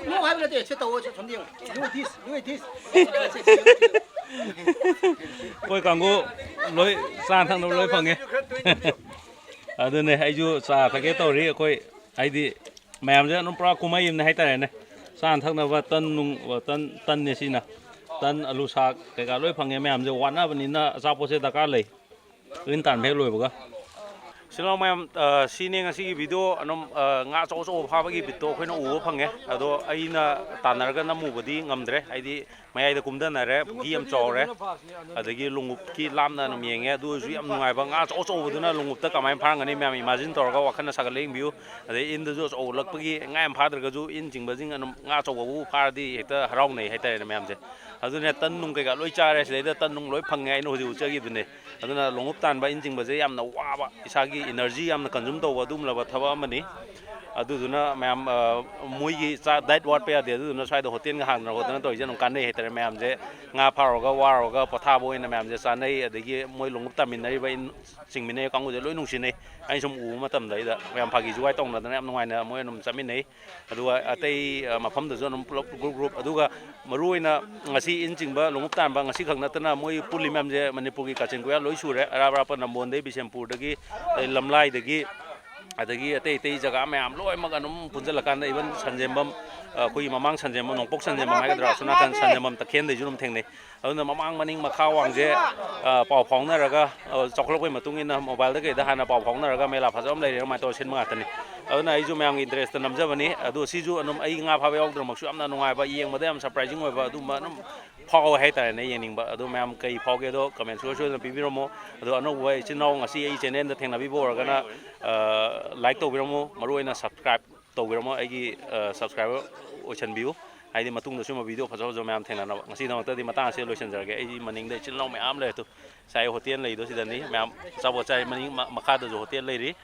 ꯅꯣ ꯍꯥꯏꯕ ꯅꯠꯇꯦ꯫ ꯁꯤ ꯇꯧꯑꯣ꯫ ꯁꯤ ꯁꯣꯝꯗ ꯌꯦꯡꯉꯣ꯫ Do this, do this. ꯑꯩꯈꯣꯏ ꯀꯥꯡꯕꯨ ꯂꯣꯏ ꯆꯥ ꯊꯛꯅꯕ ꯂꯣꯏ ꯐꯪꯉꯦ꯫ ꯑꯗꯨꯅꯦ, ꯑꯩꯁꯨ ꯆꯥ ꯊꯛꯀꯦ ꯇꯧꯔꯤ꯫ ꯑꯩꯈꯣꯏ ꯍꯥꯏꯗꯤ ꯃꯌꯥꯝꯁꯦ ꯑꯗꯨꯝ ꯄꯨꯔꯥ ꯀꯨꯝꯍꯩ ꯑꯃꯅꯦ ꯍꯥꯏꯇꯥꯔꯦꯅꯦ꯫ ꯆꯥꯅ ꯊꯛꯅꯕ ꯇꯟ ꯅꯨꯡ, ꯇꯟ, ꯇꯟꯅꯦ ꯁꯤꯅ꯫ ꯇꯟ, ꯑꯂꯨ ꯁꯥꯛ ꯀꯩꯀꯥ ꯂꯣꯏ ꯐꯪꯉꯦ꯫ ꯃꯌꯥꯝꯁꯦ ꯋꯥꯅꯕꯅꯤꯅ ꯑꯆꯥꯄꯣꯠꯁꯦ ꯗꯔꯀꯥꯔ ꯂꯩ꯫ ꯏꯟ ꯇꯥꯟꯕ ꯍꯦꯛ ꯂꯣꯏꯕꯒ꯫ ꯁꯤꯂꯣꯡ ꯃꯌꯥꯝ, ꯑ, ꯁꯤꯅꯦ ꯉꯁꯤꯒꯤ ꯚꯤꯗꯤꯑꯣ꯫ ꯑꯗꯨꯝ, ꯑ, ꯉꯥ ꯑꯆꯧ ꯑꯆꯧꯕ ꯐꯥꯕꯒꯤ ꯕꯤꯠꯇꯣ ꯑꯩꯈꯣꯏꯅ ꯎꯕ ꯐꯪꯉꯦ꯫ ꯑꯗꯣ ꯑꯩꯅ ꯇꯥꯟꯅꯔꯒ ꯅꯝꯃꯨꯕꯗꯤ ꯉꯝꯗ꯭ꯔꯦ, ꯍꯥꯏꯗꯤ ꯃꯌꯥꯏꯗ ꯀꯨꯝꯊꯅꯔꯦ, ꯄꯨꯈ꯭ꯔꯤ ꯌꯥꯝ ꯆꯥꯎꯔꯦ꯫ ꯑꯗꯒꯤ ꯂꯣꯡꯎꯞꯀꯤ ꯂꯥꯞꯅ ꯑꯗꯨꯝ ꯌꯦꯡꯉꯦ꯫ ꯑꯗꯨ ꯑꯣꯏꯔꯁꯨ ꯌꯥꯝ ꯅꯨꯡꯉꯥꯏꯕ, ꯉꯥ ꯑꯆꯧ ꯑꯆꯧꯕꯗꯨꯅ ꯂꯣꯡꯎꯞꯇ ꯀꯃꯥꯏꯅ ꯐꯥꯔꯝꯒꯅꯤ, ꯃꯌꯥꯝ ꯏꯃꯥꯖꯤꯟ ꯇꯧꯔꯒ ꯋꯥꯈꯜꯅ ꯁꯥꯒꯠꯂ ꯌꯦꯡꯕꯤꯌꯨ꯫ ꯑꯗꯩ ꯏꯟꯗꯁꯨ ꯑꯆꯧꯕꯂꯛꯄꯒꯤ ꯉꯥ ꯌꯥꯝ ꯐꯥꯗ꯭ꯔꯒꯁꯨ ꯏꯟ ꯆꯤꯡꯕꯁꯤꯡ ꯑꯗꯨꯝ ꯉꯥ ꯑꯆꯧꯕꯕꯨ ꯐꯥꯔꯗꯤ ꯍꯦꯛꯇ ꯍꯔꯥꯎꯅꯩ ꯍꯥꯏꯇꯥꯔꯦꯅꯦ ꯃꯌꯥꯝꯁꯦ꯫ ꯑꯗꯨꯅ ꯇꯟ ꯅꯨꯡ ꯀꯩꯀꯥ ꯂꯣꯏ ꯆꯥꯔꯦ, ꯁꯤꯗꯩꯗ ꯇꯟ ꯅꯨꯡ ꯂꯣꯏ ꯐꯪꯉꯦ, ꯑꯩꯅ ꯍꯧꯖꯤꯛ ꯎꯠꯆꯈꯤꯕꯗꯨꯅꯦ꯫ ꯑꯗꯨꯅ ꯂꯣꯡꯎꯞ ꯇꯥꯟꯕ, ꯏꯟ ꯆꯤꯡꯕꯁꯦ ꯌꯥꯝꯅ ꯋꯥꯕ, ꯏꯁꯥꯒꯤ ꯏꯅꯔꯖꯤ ꯌꯥꯝꯅ ꯀꯟꯖꯨꯝ ꯇꯧꯕ ꯑꯗꯨꯒꯨꯝꯂꯕ ꯊꯕꯛ ꯑꯃꯅꯤ꯫ ꯑꯗꯨꯗꯨꯅ ꯃꯌꯥꯝ, ꯑ, ꯃꯣꯏꯒꯤ ꯆꯥ-, ꯗꯥꯏꯠ ꯋꯥꯠꯄ ꯌꯥꯗꯦ꯫ ꯑꯗꯨꯗꯨꯅ ꯁ꯭ꯋꯥꯏꯗ ꯍꯣꯇꯦꯜꯒ ꯍꯥꯡꯗꯅ ꯈꯣꯠꯇꯅ ꯇꯧꯔꯤꯁꯦ ꯑꯗꯨꯝ ꯀꯥꯟꯅꯩ ꯍꯥꯏꯇꯥꯔꯦ꯫ ꯃꯌꯥꯝꯁꯦ ꯉꯥ ꯐꯥꯔꯨꯔꯒ ꯋꯥꯔꯨꯔꯒ ꯄꯣꯊꯥꯕ ꯑꯣꯏꯅ ꯃꯌꯥꯝꯁꯦ ꯆꯥꯅꯩ꯫ ꯑꯗꯒꯤ ꯃꯣꯏ ꯂꯣꯡꯎꯞ ꯇꯥꯃꯤꯟꯅꯔꯤꯕ, ꯏꯟ ꯆꯤꯡꯃꯤꯟꯅꯔꯤꯕ ꯀꯥꯡꯕꯨꯁꯦ ꯂꯣꯏ ꯅꯨꯡꯁꯤꯅꯩ꯫ ꯑꯩꯅ ꯁꯨꯝ ꯎꯕ ꯃꯇꯝꯗ ꯑꯩꯗ ꯃꯌꯥꯝ ꯐꯥꯒꯤ ꯖꯨꯒꯥꯏ ꯇꯧꯅꯗꯅ ꯌꯥꯝ ꯅꯨꯡꯉꯥꯏꯅ ꯃꯣꯏ ꯑꯗꯨꯝ ꯆꯠꯃꯤꯟꯅꯩ꯫ ꯑꯗꯨꯒ ꯑꯇꯩ, ꯑ, ꯃꯐꯝꯗꯁꯨ ꯑꯗꯨꯝ ꯄꯨꯂꯞ ꯒ꯭ꯔꯨꯞ ꯒ꯭ꯔꯨꯞ, ꯑꯗꯨꯒ ꯃꯔꯨꯑꯣꯏꯅ ꯉꯁꯤ ꯏꯟ ꯆꯤꯡꯕ, ꯂꯣꯡꯎꯞ ꯇꯥꯟꯕ ꯉꯁꯤ ꯈꯛ ꯅꯠꯇꯅ ꯃꯣꯏ ꯄꯨꯜꯂꯤ ꯃꯌꯥꯝꯁꯦ ꯃꯅꯤꯄꯨꯔꯒꯤ ꯀꯥꯆꯤꯟ ꯀꯣꯌꯥ ꯂꯣꯏ ꯁꯨꯔꯦ꯫ ꯑꯔꯥꯞ ꯑꯔꯥꯞꯄ ꯅꯝꯕꯣꯟꯗꯒꯤ, ꯕꯤꯁꯦꯝꯄꯨꯔꯗꯒꯤ, ꯑꯗꯩ ꯂꯝꯂꯥꯏꯗꯒꯤ, ꯑꯗꯒꯤ ꯑꯇꯩ ꯑꯇꯩ ꯖꯒꯥ ꯃꯌꯥꯝ ꯂꯣꯏꯅꯃꯛ ꯑꯗꯨꯝ ꯄꯨꯟꯁꯤꯜꯂꯀꯥꯟꯗ, even ꯁꯟꯖꯦꯝꯕꯝ, ꯑ, ꯑꯩꯈꯣꯏꯒꯤ ꯃꯃꯥꯡ ꯁꯟꯖꯦꯝꯕꯝ, ꯅꯣꯡꯄꯣꯛ ꯁꯟꯖꯦꯝꯕꯝ ꯍꯥꯏꯒꯗ꯭ꯔꯥ, ꯑꯁꯣꯝ ꯅꯥꯀꯟ ꯁꯟꯖꯦꯝꯕꯝ ꯇꯈꯦꯟꯗꯩꯁꯨ ꯑꯗꯨꯝ ꯊꯦꯡꯅꯩ꯫ ꯑꯗꯨꯅ ꯃꯃꯥꯡ ꯃꯅꯤꯡ ꯃꯈꯥ ꯋꯥꯡꯁꯦ, ꯑ, ꯄꯥꯎ ꯐꯥꯎꯅꯔꯒ, ꯑ, ꯆꯥꯎꯈꯠꯂꯛꯄꯒꯤ ꯃꯇꯨꯡ ꯏꯟꯅ ꯃꯣꯕꯥꯏꯜꯗ ꯀꯩꯗ ꯍꯥꯟꯅ ꯄꯥꯎ ꯐꯥꯎꯅꯔꯒ ꯃꯦꯂꯥ ꯐꯖꯕ ꯑꯃ ꯂꯩꯔꯦ ꯑꯗꯨꯃꯥꯏꯅ ꯇꯧꯔ ꯁꯤꯟꯕ ꯉꯥꯛꯇꯅꯤ꯫ ꯑꯗꯨꯅ ꯑꯩꯁꯨ ꯃꯌꯥꯝꯒꯤ ꯏꯟꯇꯔꯦꯁꯇ ꯅꯝꯖꯕꯅꯤ꯫ ꯑꯗꯣ ꯁꯤꯁꯨ ꯑꯗꯨꯝ ꯑꯩ ꯉꯥ ꯐꯥꯕ ꯌꯥꯎꯗ꯭ꯔꯃꯛꯁꯨ ꯌꯥꯝꯅ ꯅꯨꯡꯉꯥꯏꯕ, ꯌꯦꯡꯕꯗ ꯌꯥꯝ ꯁꯔꯄ꯭ꯔꯥꯏꯖꯤꯡ ꯑꯣꯏꯕ ꯑꯗꯨꯝꯕ ꯑꯗꯨꯝ ꯐꯥꯎꯋꯦ ꯍꯥꯏꯇꯥꯔꯦꯅꯦ, ꯌꯦꯡꯅꯤꯡꯕ꯫ ꯑꯗꯣ ꯃꯌꯥꯝ ꯀꯩ ꯐꯥꯎꯒꯦ ꯑꯗꯣ ꯀꯃꯦꯟ ꯁꯣꯏ ꯁꯣꯏꯗꯅ ꯄꯤꯕꯤꯔꯝꯃꯣ꯫ ꯑꯗꯣ ꯑꯅꯧꯕ ꯏꯆꯤꯟ ꯏꯅꯥꯎ ꯉꯁꯤ ꯑꯩ ꯆꯦꯅꯦꯜꯗ ꯊꯦꯡꯅꯕꯤꯕ ꯑꯣꯏꯔꯒꯅ, ꯑ, ꯂꯥꯏꯛ ꯇꯧꯕꯤꯔꯝꯃꯣ, ꯃꯔꯨꯑꯣꯏꯅ ꯁꯕꯁꯀ꯭ꯔꯥꯏꯕ ꯇꯧꯕꯤꯔꯝꯃꯣ꯫ ꯑꯩꯒꯤ, ꯑ, ꯁꯕꯁꯀ꯭ꯔꯥꯏꯕꯔ ꯑꯣꯏꯁꯟꯕꯤꯌꯨ, ꯍꯥꯏꯗꯤ ꯃꯇꯨꯡꯗꯁꯨ ꯁꯨꯝꯕ ꯚꯤꯗꯤꯑꯣ ꯐꯖ ꯐꯖꯕ ꯃꯌꯥꯝ ꯊꯦꯡꯅꯅꯕ꯫ ꯉꯁꯤꯗꯃꯛꯇꯗꯤ ꯃꯇꯥꯡ ꯑꯁꯤꯗ ꯂꯣꯏꯁꯤꯟꯖꯔꯒꯦ꯫ ꯑꯩ ꯃꯅꯤꯡꯗ ꯏꯆꯤꯟ ꯏꯅꯥꯎ ꯃꯌꯥꯝ ꯂꯩꯔꯦ꯫ ꯇꯨ, ꯉꯁꯥꯏ ꯍꯣꯇꯦꯜ ꯂꯩꯗꯣ ꯁꯤꯗꯅꯤ꯫ ꯃꯌꯥꯝ ꯑꯆꯥꯄꯣꯠ ꯆꯥꯏ꯫ ꯃꯅꯤꯡ ꯃ-, ꯃꯈꯥꯗꯁꯨ ꯍꯣꯇꯦꯜ ꯂꯩꯔꯤ꯫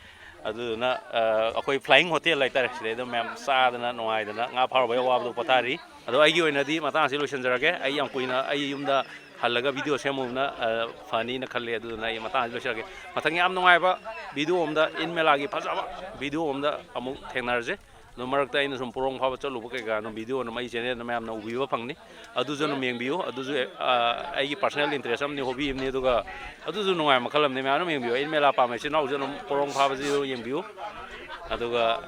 ꯑꯗꯨꯗꯨꯅ, ꯑ, ꯑꯩꯈꯣꯏ ꯐ꯭ꯂꯥꯏꯌꯤꯡ ꯍꯣꯇꯦꯜ ꯍꯥꯏꯇꯥꯔꯦ, ꯁꯤꯗꯩꯗ ꯃꯌꯥꯝ ꯆꯥꯗꯅ ꯅꯨꯡꯉꯥꯏꯗꯅ ꯉꯥ ꯐꯥꯔꯨꯕꯒꯤ ꯑꯋꯥꯕꯗꯣ ꯄꯣꯊꯥꯔꯤ꯫ ꯑꯗꯣ ꯑꯩꯒꯤ ꯑꯣꯏꯅꯗꯤ ꯃꯇꯥꯡ ꯑꯁꯤ ꯂꯣꯏꯁꯤꯟꯖꯔꯒꯦ꯫ ꯑꯩ ꯌꯥꯝ ꯀꯨꯏꯅ ꯑꯩ ꯌꯨꯝꯗ ꯍꯜꯂꯒ ꯚꯤꯗꯤꯑꯣ ꯁꯦꯝꯃꯨꯕꯅ, ꯑ, ꯐꯅꯤꯅ ꯈꯜꯂꯤ꯫ ꯑꯗꯨꯗꯨꯅ ꯑꯩ ꯃꯇꯥꯡ ꯑꯁꯤ ꯂꯣꯏꯁꯤꯜꯂꯒꯦ꯫ ꯃꯊꯪ ꯌꯥꯝ ꯅꯨꯡꯉꯥꯏꯕ ꯚꯤꯗꯤꯑꯣ ꯑꯝꯗ, ꯏꯟ ꯃꯦꯂꯥꯒꯤ ꯐꯖꯕ ꯚꯤꯗꯤꯑꯣ ꯑꯝꯗ ꯑꯃꯨꯛ ꯊꯦꯡꯅꯔꯁꯦ꯫ ꯑꯗꯨ ꯃꯔꯛꯇ ꯑꯩꯅ ꯁꯨꯝ ꯄꯣꯔꯣꯝ ꯐꯥꯕ ꯆꯠꯂꯨꯕ ꯀꯩꯀꯥ ꯑꯗꯨꯝ ꯚꯤꯗꯤꯑꯣ ꯑꯗꯨꯝ ꯑꯩ ꯆꯦꯅꯦꯜꯗ ꯃꯌꯥꯝꯅ ꯎꯕꯤꯕ ꯐꯪꯅꯤ꯫ ꯑꯗꯨꯁꯨ ꯑꯗꯨꯝ ꯌꯦꯡꯕꯤꯌꯨ꯫ ꯑꯗꯨꯁꯨ ꯑ, ꯑꯩꯒꯤ ꯄꯥꯔꯁꯣꯅꯦꯜ ꯏꯟꯇꯔꯦꯁ ꯑꯃꯅꯤ, ꯍꯣꯕꯤ ꯑꯃꯅꯤ꯫ ꯑꯗꯨꯒ ꯑꯗꯨꯁꯨ ꯅꯨꯡꯉꯥꯏꯕ ꯃꯈꯜ ꯑꯃꯅꯤ, ꯃꯌꯥꯝ ꯑꯗꯨꯝ ꯌꯦꯡꯕꯤꯌꯨ꯫ ꯑꯩ ꯃꯦꯂꯥ ꯄꯥꯝꯕ ꯏꯆꯤꯟ ꯏꯅꯥꯎꯁꯨ ꯑꯗꯨꯝ ꯄꯣꯔꯣꯝ ꯐꯥꯕꯁꯤꯁꯨ ꯌꯦꯡꯕꯤꯌꯨ꯫ ꯑꯗꯨꯒ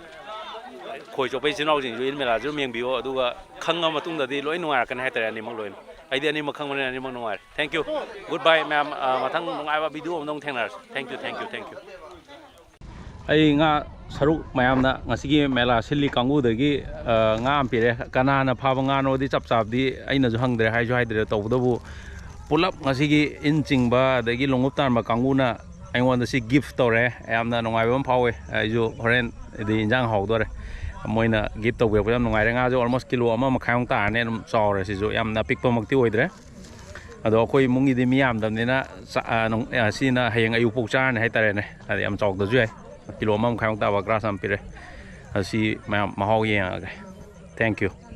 ꯈꯣꯏ ꯆꯣꯞꯄ ꯏꯆꯤꯟ ꯏꯅꯥꯎꯁꯤꯡꯁꯨ ꯏꯟ ꯃꯦꯂꯥꯁꯨ ꯑꯗꯨꯝ ꯌꯦꯡꯕꯤꯌꯨ꯫ ꯑꯗꯨꯒ ꯈꯪꯉ ꯃꯇꯨꯡꯗꯗꯤ ꯂꯣꯏ ꯅꯨꯡꯉꯥꯏꯔꯛꯀꯅꯤ ꯍꯥꯏꯇꯥꯔꯦ, ꯑꯅꯤꯃꯛ ꯂꯣꯏꯅ꯫ ꯑꯩꯗꯤ ꯑꯅꯤꯃꯛ ꯈꯪꯕꯅꯤꯅ ꯑꯅꯤꯃꯛ ꯅꯨꯡꯉꯥꯏꯔꯦ꯫ Thank you, good bye ꯃꯌꯥꯝ꯫ ꯑ, ꯃꯊꯪ ꯅꯨꯡꯉꯥꯏꯕ ꯚꯤꯗꯤꯑꯣ ꯑꯃꯗ ꯑꯃꯨꯛ ꯊꯦꯡꯅꯔꯁꯤ꯫ Thank you, thank you, thank you꯫ ꯑꯩ ꯉꯥ ꯁꯔꯨꯛ ꯃꯌꯥꯝꯅ ꯉꯁꯤꯒꯤ ꯃꯦꯂꯥ ꯁꯤꯜꯂꯤ ꯀꯥꯡꯕꯨꯗꯒꯤ, ꯑ, ꯉꯥ ꯑꯃ ꯄꯤꯔꯦ꯫ ꯀꯅꯥꯅ ꯐꯥꯕ ꯉꯥꯅꯣꯗꯤ ꯆꯞ ꯆꯥꯕꯗꯤ ꯑꯩꯅꯁꯨ ꯍꯪꯗ꯭ꯔꯦ, ꯍꯥꯏꯁꯨ ꯍꯥꯏꯗ꯭ꯔꯦ꯫ ꯇꯧꯕꯇꯕꯨ ꯄꯨꯂꯞ ꯉꯁꯤꯒꯤ ꯏꯟ ꯆꯤꯡꯕ ꯑꯗꯒꯤ ꯂꯣꯡꯎꯞ ꯇꯥꯟꯕ ꯀꯥꯡꯕꯨꯅ ꯑꯩꯉꯣꯟꯗ ꯁꯤ ꯒꯤꯐ ꯇꯧꯔꯦ꯫ ꯌꯥꯝꯅ ꯅꯨꯡꯉꯥꯏꯕ ꯑꯃ ꯐꯥꯎꯋꯦ꯫ ꯑꯩꯁꯨ ꯍꯣꯔꯦꯟ ꯗꯤ ꯏꯟꯖꯥꯡ ꯍꯥꯎꯗꯣꯔꯦ꯫ ꯃꯣꯏꯅ ꯒꯤꯐ ꯇꯧꯕꯤꯔꯛꯄꯁꯦ ꯌꯥꯝ ꯅꯨꯡꯉꯥꯏꯔꯦ꯫ ꯉꯥꯁꯦ almost ꯀꯤꯂꯣ ꯑꯃ ꯃꯈꯥꯏꯃꯨꯛ ꯇꯥꯔꯅꯤ꯫ ꯑꯗꯨꯝ ꯆꯥꯎꯔꯦ ꯁꯤꯁꯨ, ꯌꯥꯝꯅ ꯄꯤꯛꯄꯃꯛꯇꯤ ꯑꯣꯏꯗ꯭ꯔꯦ꯫ ꯑꯗꯣ ꯑꯩꯈꯣꯏ ꯏꯃꯨꯡꯒꯤꯗꯤ ꯃꯤ ꯌꯥꯝꯗꯕꯅꯤꯅ ꯆꯥ-, ꯑ, ꯅꯨꯡ-, ꯑ, ꯁꯤꯅ ꯍꯌꯦꯡ ꯑꯌꯨꯛ ꯐꯥꯎ ꯆꯥꯔꯅꯤ ꯍꯥꯏꯇꯥꯔꯦꯅꯦ꯫ ꯑꯗ ꯌꯥꯝ ꯆꯥꯎꯗꯁꯨ ꯌꯥꯏ꯫ ꯀꯤꯂꯣ ꯑꯃ ꯃꯈꯥꯏꯃꯨꯛ ꯇꯥꯕ ꯒ꯭ꯔꯥꯁ ꯑꯃ ꯄꯤꯔꯦ꯫ ꯑꯗ ꯁꯤ ꯃꯌꯥꯝ ꯃꯍꯥꯎ ꯌꯦꯡꯉꯒꯦ꯫ Thank you꯫